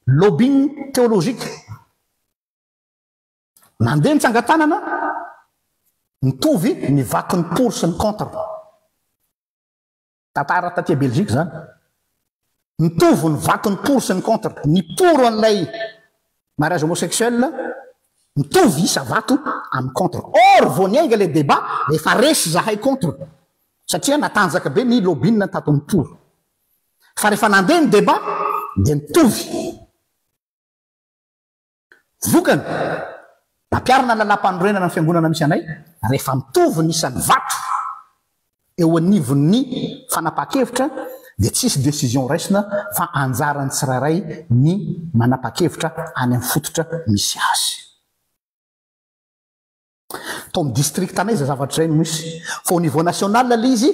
lobbying théologique. Nandeha ny tsangan-tanana, mitovy ny vaton'ny pour sy ny contre. Tantara taty Belgique izany. Mitovy ny vaton'ny pour sy ny contre. Ny pour an'ilay mariage homosexuel mitovy isa vato amin'ny contre. Or vao niainga ilay débat efa resy izahay contre satria natanjaka be ny lobbying tato amin'ny pour. Fa rehefa nandeha ny débat dia mitovy. Vokany, nampiharina ny lalàmpanorenana ny fiangonana misy anay, rehefa mitovy ny isan'ny vato eo anivon'ny fanapahan-kevitra dia tsisy décision raisina fa anjaran'ny tsirairay ny manapa-kevitra any amin'ny fototra misy azy. Tao amin'ny district anay izay zavatra izay no misy. Fa au niveau national ilay izy,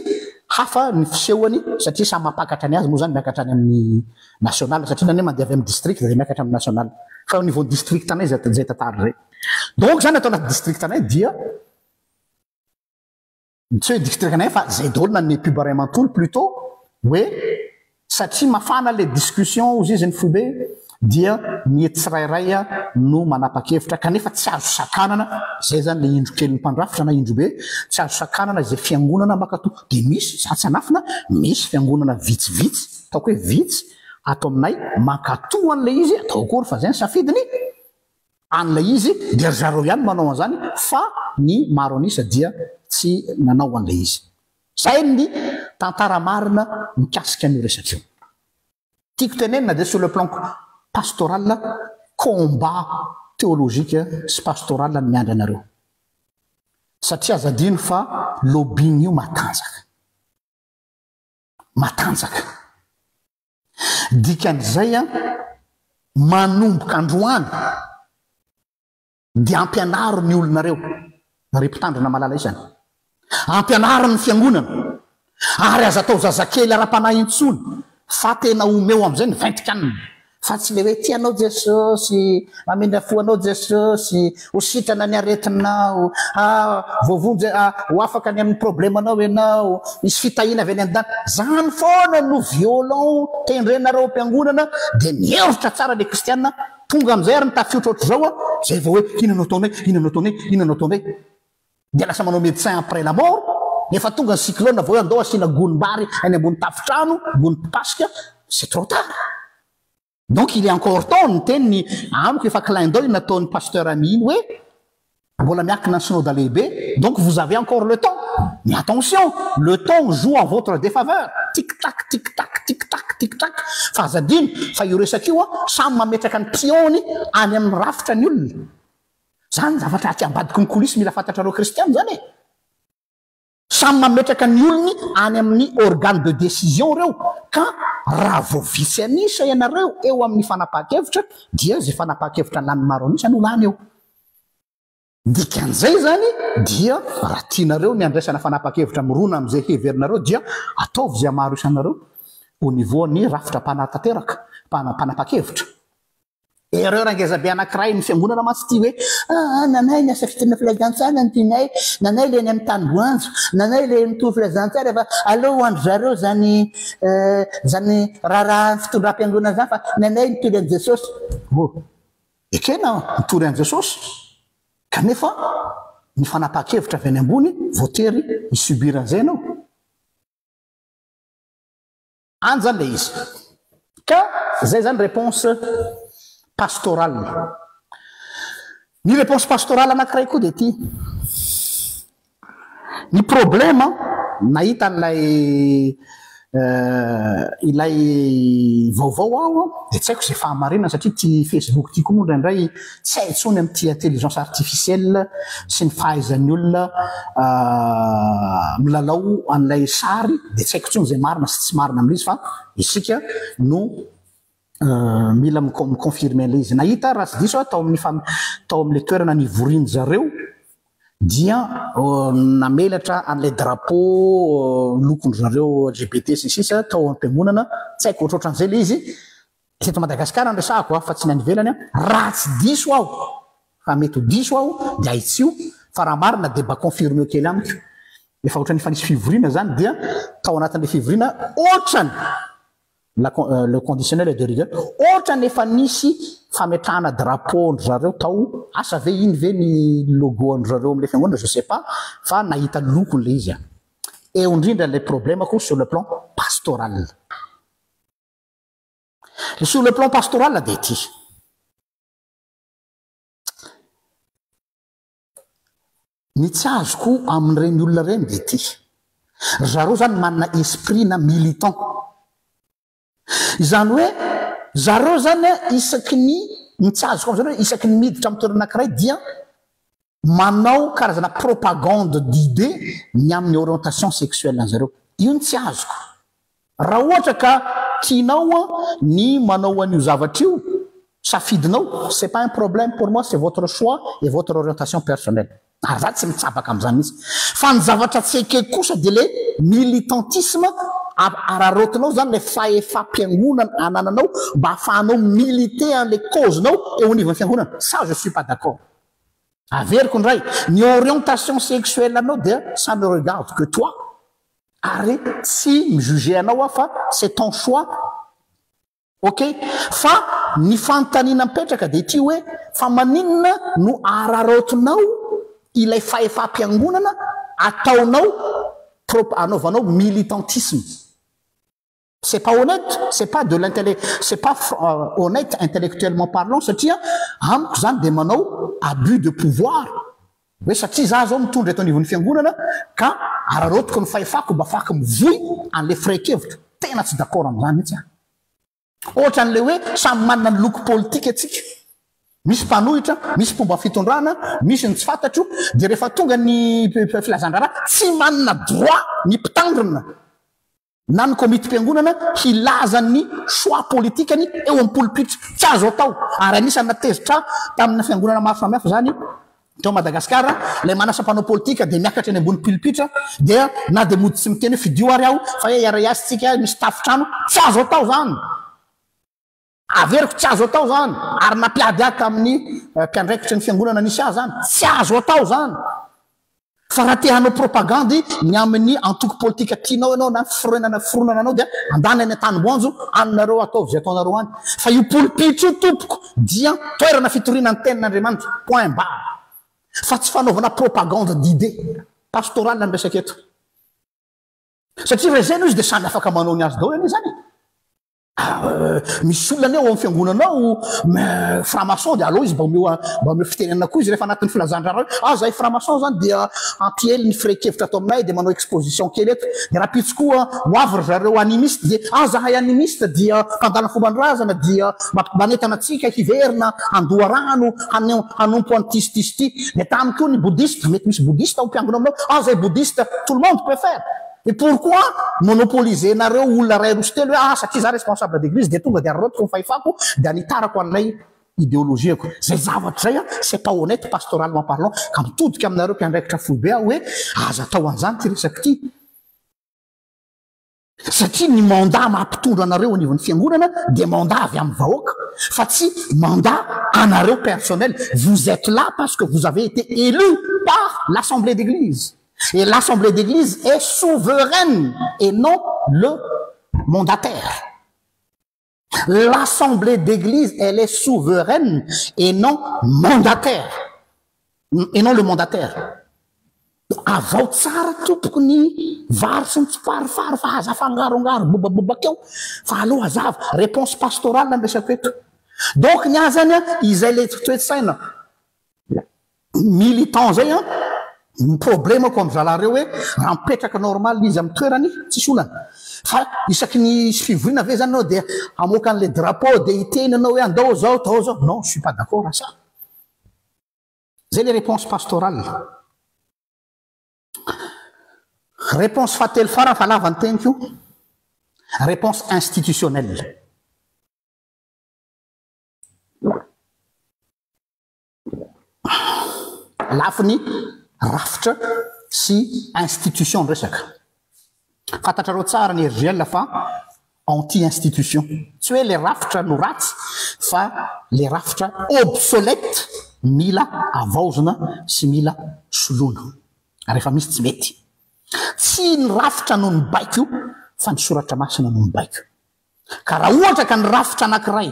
hafa ny fisehony satria samy mampakatra ny azy moa izany miakatra any amin'ny national satria ny anay mandeha avy amin'ny district dia miakatra amin'ny national. Fa au niveau district anay izay izay tantara izay. Donc izany ato anaty district anay dia Tsy hoe distrika anay fa zay daholo na ny pub ray amantolo plutot hoe satria mafana le discussion ozy izy ny foibe dia ny tsirairay no manapakevitra kanefa tsy azo sakanana zay zany le indro kelin'ny mpandrafitra na indro be tsy azo sakanana izay fiangonana makato dia misy za tsy hanafina misy fiangonana vitsivitsy ataoko hoe vitsy ato aminay mankato an'le izy atao akory fa zay ny safidiny. an'ilay izy dia ry zareo ihany manao an'izany fa ny maro an'isa dia tsy nanao an'ilay izy. Izay ny tantara marina mikasika an'io resaka io. Tiako tenenina dia sur le plan pastoral, combat théologique sy pastoral no miandry anareo. Satria aza adino fa lobbying io matanjaka. Matanjaka. Dikan'izay an, manomboka androany dia ampianaro ny olonareo, ry mpitandrina malala isany. Ampianaro ny fiangonana. Ary aza atao zazakely ara-panahy intsony fa tena omeo amin'izay ny ventin-kanina. Fa tsy le hoe tia anao Jesosy, mamindra fo anao Jesosy, ho sitrana ny aretinao, ah, voavonjy, ah, ho afaka ny amin'ny problemanao ianao, hisy fitahiana avy any an-danitra. Zany foana no violon tendrenareo am-piangonana dia miherotra tsara le kristiana, tonga amin'izay ary ny tafiotra ohatr'izao ah, zay vao hoe inona no ataonay, inona no ataonay, inona no ataonay. Dia lasa manao médecin après la mort, efa tonga ny cyclone vao hoe andao asiana gonim-bary any ambony tafontrano, gonim-pasika, c'est trop tard. Donc il est encore temps, ny teniny amiko efa clin d'oeil nataon'ny pasteur Ami iny hoe mbola miankina ny synoda lehibe, donc vous avez encore le temps. Mais attention, le temps joue en votre défaveur. Tic tac, tic tac, tic tac, tic tac. Fa aza adino fa io resaka io samy mametraka ny pion-ny any amin'ny rafitra ny olona. Zany zavatra aty ambadiky ny coulisse mila fantatrareo kristiana zany e! Samy mametraka ny olony any amin'ny organe de décision reo ka raha vao vitsy an'isa ianareo eo amin'ny fanapahan-kevitra dia zay fanapahan-kevitra lany maro an'isa no lany eo. Dikan'izay zany dia raha tianareo ny handraisana fanapahan-kevitra mirona amin'izay heverinareo dia ataovy izay maro isa anareo au niveau ny rafitra mpanatanteraka, mpanapa-kevitra. Erreur ngeza be anakiray ny fiangonana mantsy ity hoe aa nanay ny asa fitoriana filazantsara no tianay, nanay le any amin'ny tany voanjo, nanay le mitory filazantsara fa aleo ho an-dry zareo zany zany raharaha fitondram-piangonana zany fa nanay mitory an'i Jesosy. Oh, ekena mitory an'i Jesosy kanefa ny fanapahan-kevitra avy any ambony voatery hi-subir an'izay ianao. Any zany le izy. Ka zay zany réponse pastorale. Ny réponse pastorale anakiray koa dia ity. Ny problème nahita an'ilay ilay vaovao aho dia tsy haiko izay fahamarinana satria ity Facebook ity koa moa indraindray tsy hay intsony amin'ity intelligence artificielle sy ny fahaizan'ny olona milalao an'ilay sary dia tsy haiko intsony izay marina sy tsy marina amin'izy fa isika no mila mi-confirmer an'ilay izy. Nahita aho raha tsy diso aho tao amin'ny tao amin'ilay toerana nivorian-dry zareo dia namelatra an'ilay drapeau lokon-dry zareo LGBT sy ny sisa tao am-piangonana, tsy haiko ohatrohatran'izay ilay izy, Teto Madagasikara no resahako a, fa tsy ny any ivelany a, raha tsy diso aho, fa mety ho diso aho dia ahitsio, fa raha marina dia mba confirmeo kely amiko, efa ohatran'ny efa nisy fivoriana zany dia tao anatin'ilay fivoriana ohatrany, la le conditionnel est de rigueur, ohatrany efa nisy fametrahana drapeau ndry zareo tao, asa ve iny ve ny logo ndry zareo amin'ilay fiangonana je sais pas, fa nahita lokony ilay izy aho. Eo indrindra ilay problème-ko sur le plan pastoral. Ny sur le plan pastoral dia ity. Ny tsy azoko amin'ireny olona ireny dia ity. Ry zareo izany manana esprit na militant. Izany hoe zareo izany isaky ny, ny tsy azoko amin'izany hoe isaky ny miditra amin'ny toerana anankiray dia manao karazana propagande d'idée ny amin'ny orientation sexuelle an'zareo. Io no tsy azoko. Raha ohatra ka tianao ny manao an'io zavatra io, safidinao, c'est pas un problème pour moi, c'est votre choix et votre orientation personnelle. Ary za tsy mitsabaka amin'izany mihitsy. Fa ny zavatra tsy ekeko kosa dia le militantisme, araraotinao zany le fahefam-piangonana anananao mba ahafahanao militer an'le cause-nao eo anivon'ny fiangonana. Ça je suis pas d'accord. Averiko indray, ny orientation sexuelle anao dia ça ne regarde que toi ary tsy mi-juger anao aho fa c'est ton choix ok, fa ny fanontaniana mipetraka dia ity hoe fa maninona no araraotinao ilay fahefam-piangonana ataonao prop- anaovanao militantisme? C'est pas honnête, c'est pas de l'intellect, c'est pas honnête intellectuellement parlant satria Amiko izany dia manao abus de pouvoir hoe satria za zao mitondra eto anivon'ny fiangonana ka araraotiko ny fahefako mba afahako mivoy an'ilay firehan-kevitra. Tena tsy d'accord amin'izany mihitsy aho. Ohatran'ilay hoe samy manana ny loko politika antsika. Misy mpanohitra, misy mpomba fitondrana, misy ny tsy fantatro, dia rehefa tonga ny filazan-draharaha, tsy manana droit ny mpitandrina na ny komitim-piangonana hilaza ny choix politikany eo amin'ny polipitra. Tsy azo atao. Ary anisan'ny natezitra ahy tamina fiangonana maro samihafa izany teo Madagascar, ilay manasa mpanao politika dia miakatra eny ambony pilipitra dia na dia mody tsy miteny hoe fidio ary aho fa hoe hiara-hiasa tsika, misy tafon-trano, tsy azo atao izany. Averiko, tsy azo atao izany. Ary nampiady ahy tamin'ny mpiandraikitry ny fiangonana nisy ahy izany. Tsy azo atao izany. Fa raha te hanao propagandy ny amin'ny antoko politika tianao ianao na firenana fironana anao dia andana any an-tanimboanjo any nareo ataovy izay ataonareo any. Fa io polipitra io tompoko dia toerana fitoriana ny tenin'Andriamanitra. Point barre. Fa tsy fanaovana propagande d'idée. Pastorale ny resaka eto. Satria raha izay no izy dia samy afaka manao ny azy daholo anie izany e. Misy olona anie ao amin'ny fiangonana ao franc-maçon dia aleo izy mba omeo mba omeo fitenenana koa izy rehefa anatin'ny filazan-draharaha hoe ah zahay franc-maçon zany dia hampiely ny firehan-kevitra ato aminay dia manao exposition kely eto dia rahampitso koa ho avy ry zareo animiste dia ah zahay animiste dia mpandala fomban-drazana dia manentana antsika hiverina handoa rano hanompo an'ity sy ity sy ity dia tamy koa ny bouddhiste mety misy bouddhiste ao mpiangona aminao ah zahay bouddhiste tout le monde peut faire. Et pourquoi monopoliser nareo olona iray roa sy telo hoe ah satria za responsable d'église dia tonga dia araraotiko ny fahefako dia anitarako an'ilay idéologie-ko. Zay zavatra zay an, c'est pas honnête pastoralement parlant ka mitodika aminareo mpiandraikitra foibe aho hoe aza atao an'izany ity resaka ity. Satria ny mandat maha mpitondra anareo anivon'ny fiangonana dia mandat avy amin'ny vahoaka fa tsy mandat anareo personnel. Vous êtes là parce que vous avez été élu par l'assemblée d'église. Et l'assemblée d'église est souveraine et non le mandataire. L'assemblée d'église, elle est souveraine et non mandataire. Et non le mandataire. Avao tsara tompoko ny vary sy ny tsiparifary fa aza afangarongaro bobabobaka eo fa aleo hazava. Réponse pastorale ny resako eto. Donc ny ahy zany an, izay le toe-tsaina Militant zay an, ny problemako am zalahy reo hoe raha mipetraka normal izy am toerany tsisy olana fa isaky ny hisy fivoriana ve zany anao dia hamoaka anle drapeau dia hiteny anao hoe andao zao atao zao, non je suis pas d'accord à ça. Zay le réponse pastorale. Réponse fahatelo farany fa lava ny teniko, réponse institutionnelle. Lafiny rafitra sy institution ny resaka. Fantatrareo tsara ny RGL fa anti institution. Tsy hoe le rafitra no ratsy fa le rafitra obsolète mila avaozina sy mila soloina rehefa misy tsy mety. Tsy ny rafitra no mibaiko fa ny soratra masina no mibaiko. Ka raha ohatra ka ny rafitra anankiray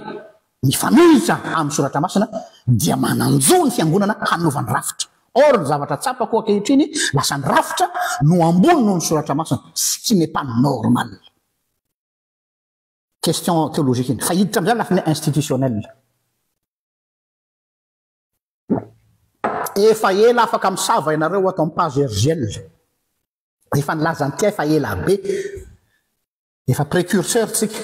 mifanohitra amin'ny Soratra Masina dia manan-jo ny Fiangonana hanova ny rafitra. Or ny zavatra tsapako ankehitriny lasa ny rafitra no ambony noho ny Soratra Masina, ce qui n'est pas normal. Question théologique iny. Fa hiditra amin'izay lafiny institutionnel. Efa ela afaka misava ianareo ato amin'ny page RGL. Efa nilaza an'ity aho efa ela be. Efa précurseur tsika.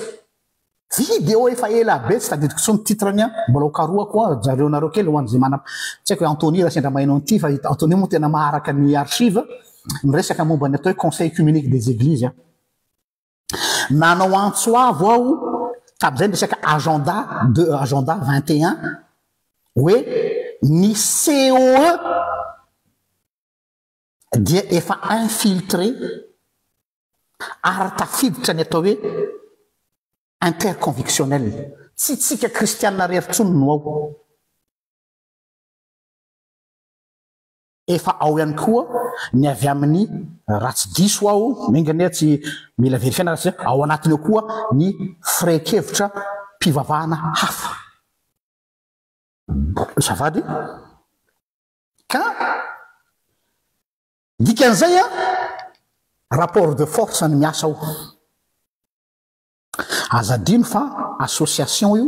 Video efa ela be tsy tadidiko intsony titre-ny an, mbola ho karohako an, jareonareo kely ho an'izay manam, tsy haiko hoe Anthony raha sendra maheno an'ity fa Anthony moa tena maharaka ny archive, miresaka momba ny atao hoe conseil œcuménique des églises an. Nanao antso avo aho tamin'izay niresaka agenda de agenda 21 hoe ny COE dia efa infiltré ary tafiditra ny atao hoe interconvictionnel. Tsy tsika kristiana rery tsony no ao. Efa ao ihany koa ny avy amin'ny raha tsy diso aho, enga anie tsy mila verifiena raha tsy ao anatiny ao koa ny firehan-kevitra mpivavahana hafa. Azafady. Ka Dikan'izay an, rapport de force no miasa ao. Aza adino fa association io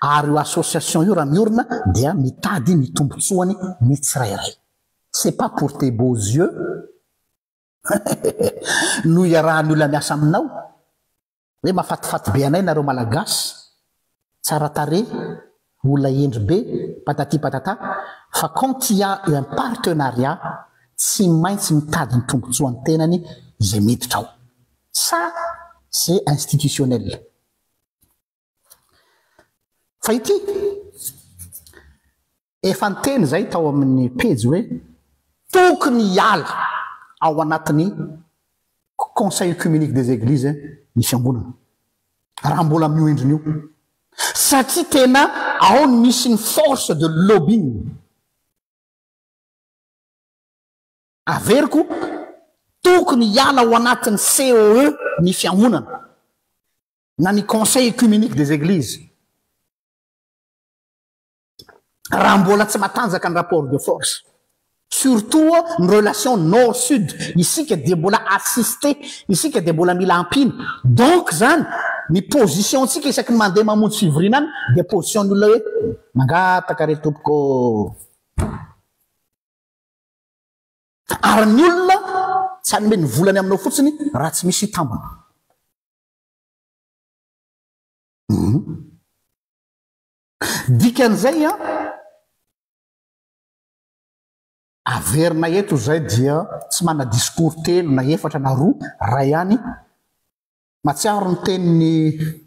Ary io association io raha miorina dia mitady ny tombotsoany ny tsirairay. C'est pas pour tes beaux yeux no iarahan'ny olona miasa aminao. Hoe mahafatifaty be anay nareo Malagasy, tsara tarehy, olona hendry be, patati patata, fa quand il y a un partenariat, tsy maintsy mitady ny tombotsoan'ny tenany izay miditra ao. Ça c'est institutionnel. Fa ity, efa niteny izay tao amin'ny pejy hoe tokony hiala ao anatin'ny Conseil œcuménique des Églises ny fiangonana raha mbola amin'io endriny io satria tena ao no misy ny force de lobbying. Averiko, tokony hiala ao anatin'ny COE ny fiangonana na ny Conseil œcuménique des Églises. Raha mbola tsy matanjaka ny rapport de force, surtout ny relation nord sud, isika dia mbola assisté, isika dia mbola mila ampiana. Donc zany ny position ntsika isaky ny mandeha mamonjy fivoriana any dia position ny olona hoe mangataka re tompoko ô. Ary ny olona tsy hanome ny volany aminao fotsiny raha tsy misy tambiny. Dikan'izay an, averina eto izay dia tsy manana discours telo na efatra na roa, ray ihany. Mahatsiaro ny tenin'ny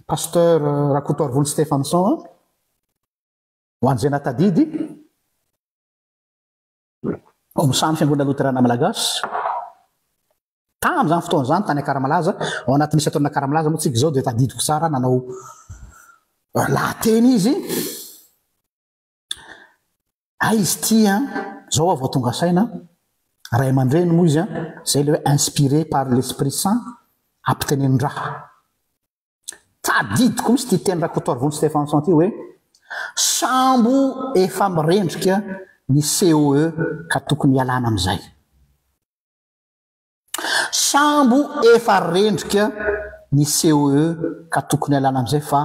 Pasteur Rakotoarivony Stephanson aho, ho an'izay nahatadidy, ao amin'ny sahan'ny Fiangonana Loterana Malagasy. Tamin'izany fotoana izany tany Ankaramalaza, ao anatin'ny isan-taonina Ankaramalaza moa tsika izao dia tadidiko tsara nanao lahateny izy. Hay izy ity an, izao aho vao tonga saina, ray aman-dreny moa izy an, izay ilay hoe inspiré par l'esprit saint, ampitenenin-draha. Tadidiko mihitsy ity teny Rakotoarivony Stephanson ity hoe, sambo efa mirendrika ny COE ka tokony hialana amin'izay. Sambo efa rendrika ny COE ka tokony alana amizay fa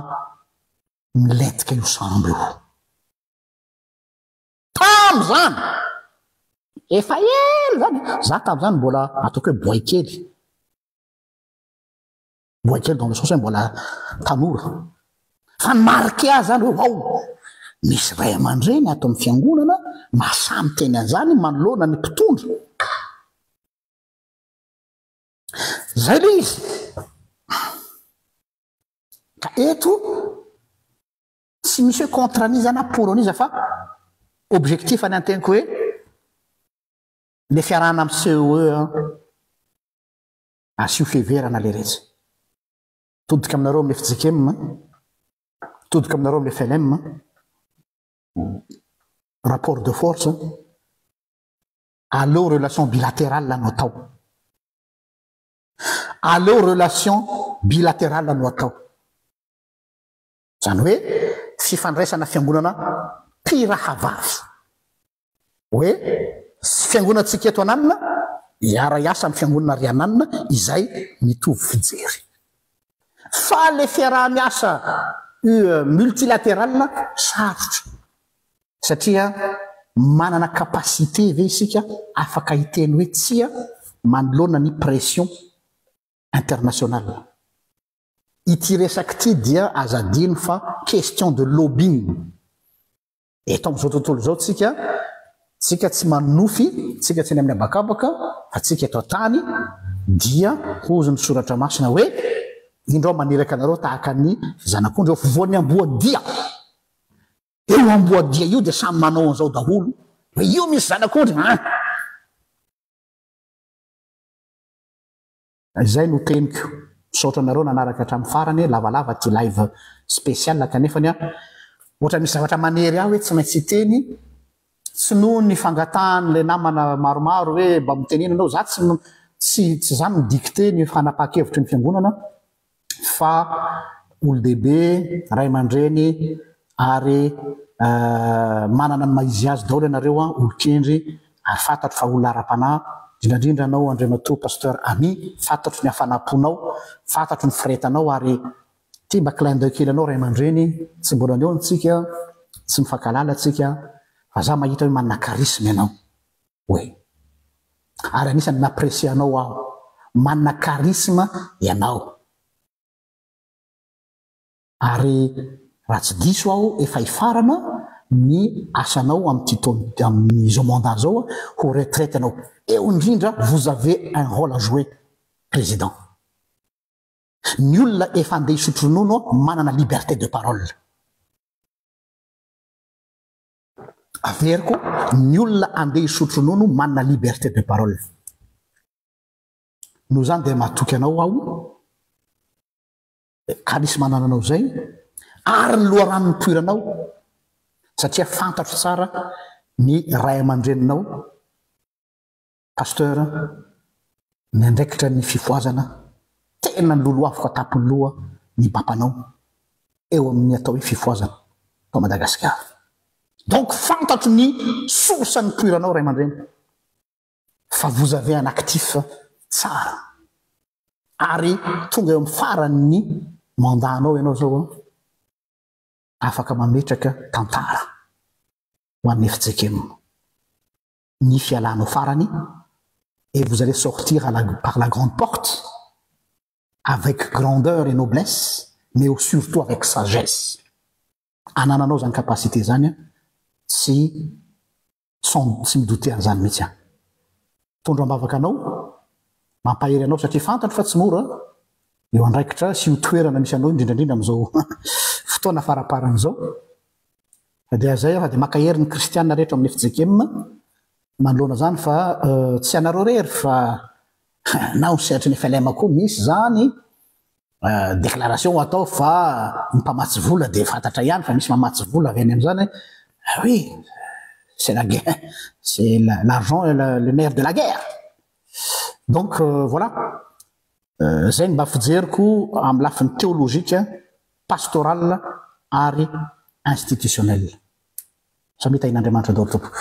milentika io sambo io. Tam zany! Efa ela zany, za tam zany mbola ataoko hoe boay kely. Boay kely dans le sens hoe mbola tanora. Fa ny marqué ahy zany hoe waouh! Misy ray aman-dreny ato amin'ny fiangonana mahasahy miteny an'izany manoloana ny mpitondra. Zay le izy. Ka eto tsy misy hoe contre an'iza na pour an'iza fa objectif any an-teniko hoe le fiarahana amin'ny CEE an, asio fiheverana le retsy. Todika aminareo amin'ny fjkm, todika aminareo amin'ny FLM, rapport de force, aleo relation bilatérale no atao. Aleo relation bilatérale no atao. Izany hoe fifandraisana fiangonana mpirahavavy. Hoe fiangonantsika eto ananona hiara-hiasa amin'ny fiangonana ary ananona izay mitovy fijery. Fa le fiaraha-miasa multilatéral sarotra satria manana capacité ve isika afaka hiteny hoe tsia manoloana ny pression internationale. Ity resaka ity dia aza adino fa question de lobbying. Eto amin'izao tontolo izao tsika, tsika tsy manonofy, tsika tsy any amin'ny habakabaka, fa tsika eto an-tany dia hozy ny soratra masina hoe, indro aho maniraka anareo tahaka ny zanak'ondry eo afovoan'ny amboadia. Eo amboadia io dia samy manao an'izao daholo, hoe io misy zanak'ondry an! Izay no teniko. Misaotra anareo nanaraka hatramin'ny farany, lavalava ity live spécial kanefany an, ohatra misy zavatra manery ahy hoe tsy maintsy hiteny, tsy noho ny fangatahan'ilay namana maromaro hoe mba mitenena ianao, za tsy tsy tsy za mi-dicter ny fanapahan-kevitry ny fiangonana fa olon-dehibe, ray aman-dreny ary manana ny maha izy azy daholo ianareo an, olon-kendry ary fantatro fa olona ara-panahy, indrindra indrindra anao Andriamatoa Pasteur Ami, fantatro ny hafanam-ponao, fantatro ny firehetanao ary. Ity mba clin d'oeil kely anao ray aman-dreny, tsy mbola nihaona tsika, tsy mifankahalala tsika, fa za mahita hoe manana charisme ianao. Oui. Ary anisan'ny mi-apprécier anao aho. Manana charisme ianao. Ary raha tsy diso aho efa hifarana ny asanao amin'ity taona amin'izao mandat izao ho retraite ianao. Eo indrindra vous avez un rôle à jouer président. Ny olona efa andeha hisotro ronono manana liberté de parole. Averiko, ny olona andeha hisotro ronono manana liberté de parole. Noho izany dia matoky anao aho, charisme anananao izay, ary ny loharano nipoiranao, satria fantatro tsara ny ray aman-dreninao, Pasteur, miandraikitra ny fifohazana, tena lolohaviko an-tampon'ny loha ny papanao eo amin'ny atao hoe fifohazana tao Madagasikara. Donc fantatro ny source nipoiranao ray aman-dreny fa vous avez un actif tsara ary tonga eo amin'ny faran'ny mandat-nao ianao zao an, afaka mametraka tantara ho an'ny fjkm. ny fialanao farany et vous allez sortir à la par la grande porte avec grandeur et noblesse mais surtout avec sagesse. Anananao zany capacité zany an, tsy sans tsy mi-douter an'izany mihitsy aho. Mitondra am-bavaka anao, mampahery anao satria fantatro fa tsy mora io andraikitra sy io toerana misy anao indrindra indrindra amin'izao fotoana faraparany izao. Fa dia izay aho fa dia mankahery ny kristiana rehetra ao amin'ny fjkm manoloana izany fa tsy ianareo irery fa na ao sehatry ny flm koa misy izany déclaration atao fa ny mpamatsy vola dia fantatra ihany fa misy mamatsy vola avy any amin'izany oui c'est la guerre c'est l'argent est le nerf de la guerre donc voilà izay no mba fijeriko amin'ny lafiny théologique pastoral ary institutionnel. Samia tahin'Andriamanitra daholo tompoko.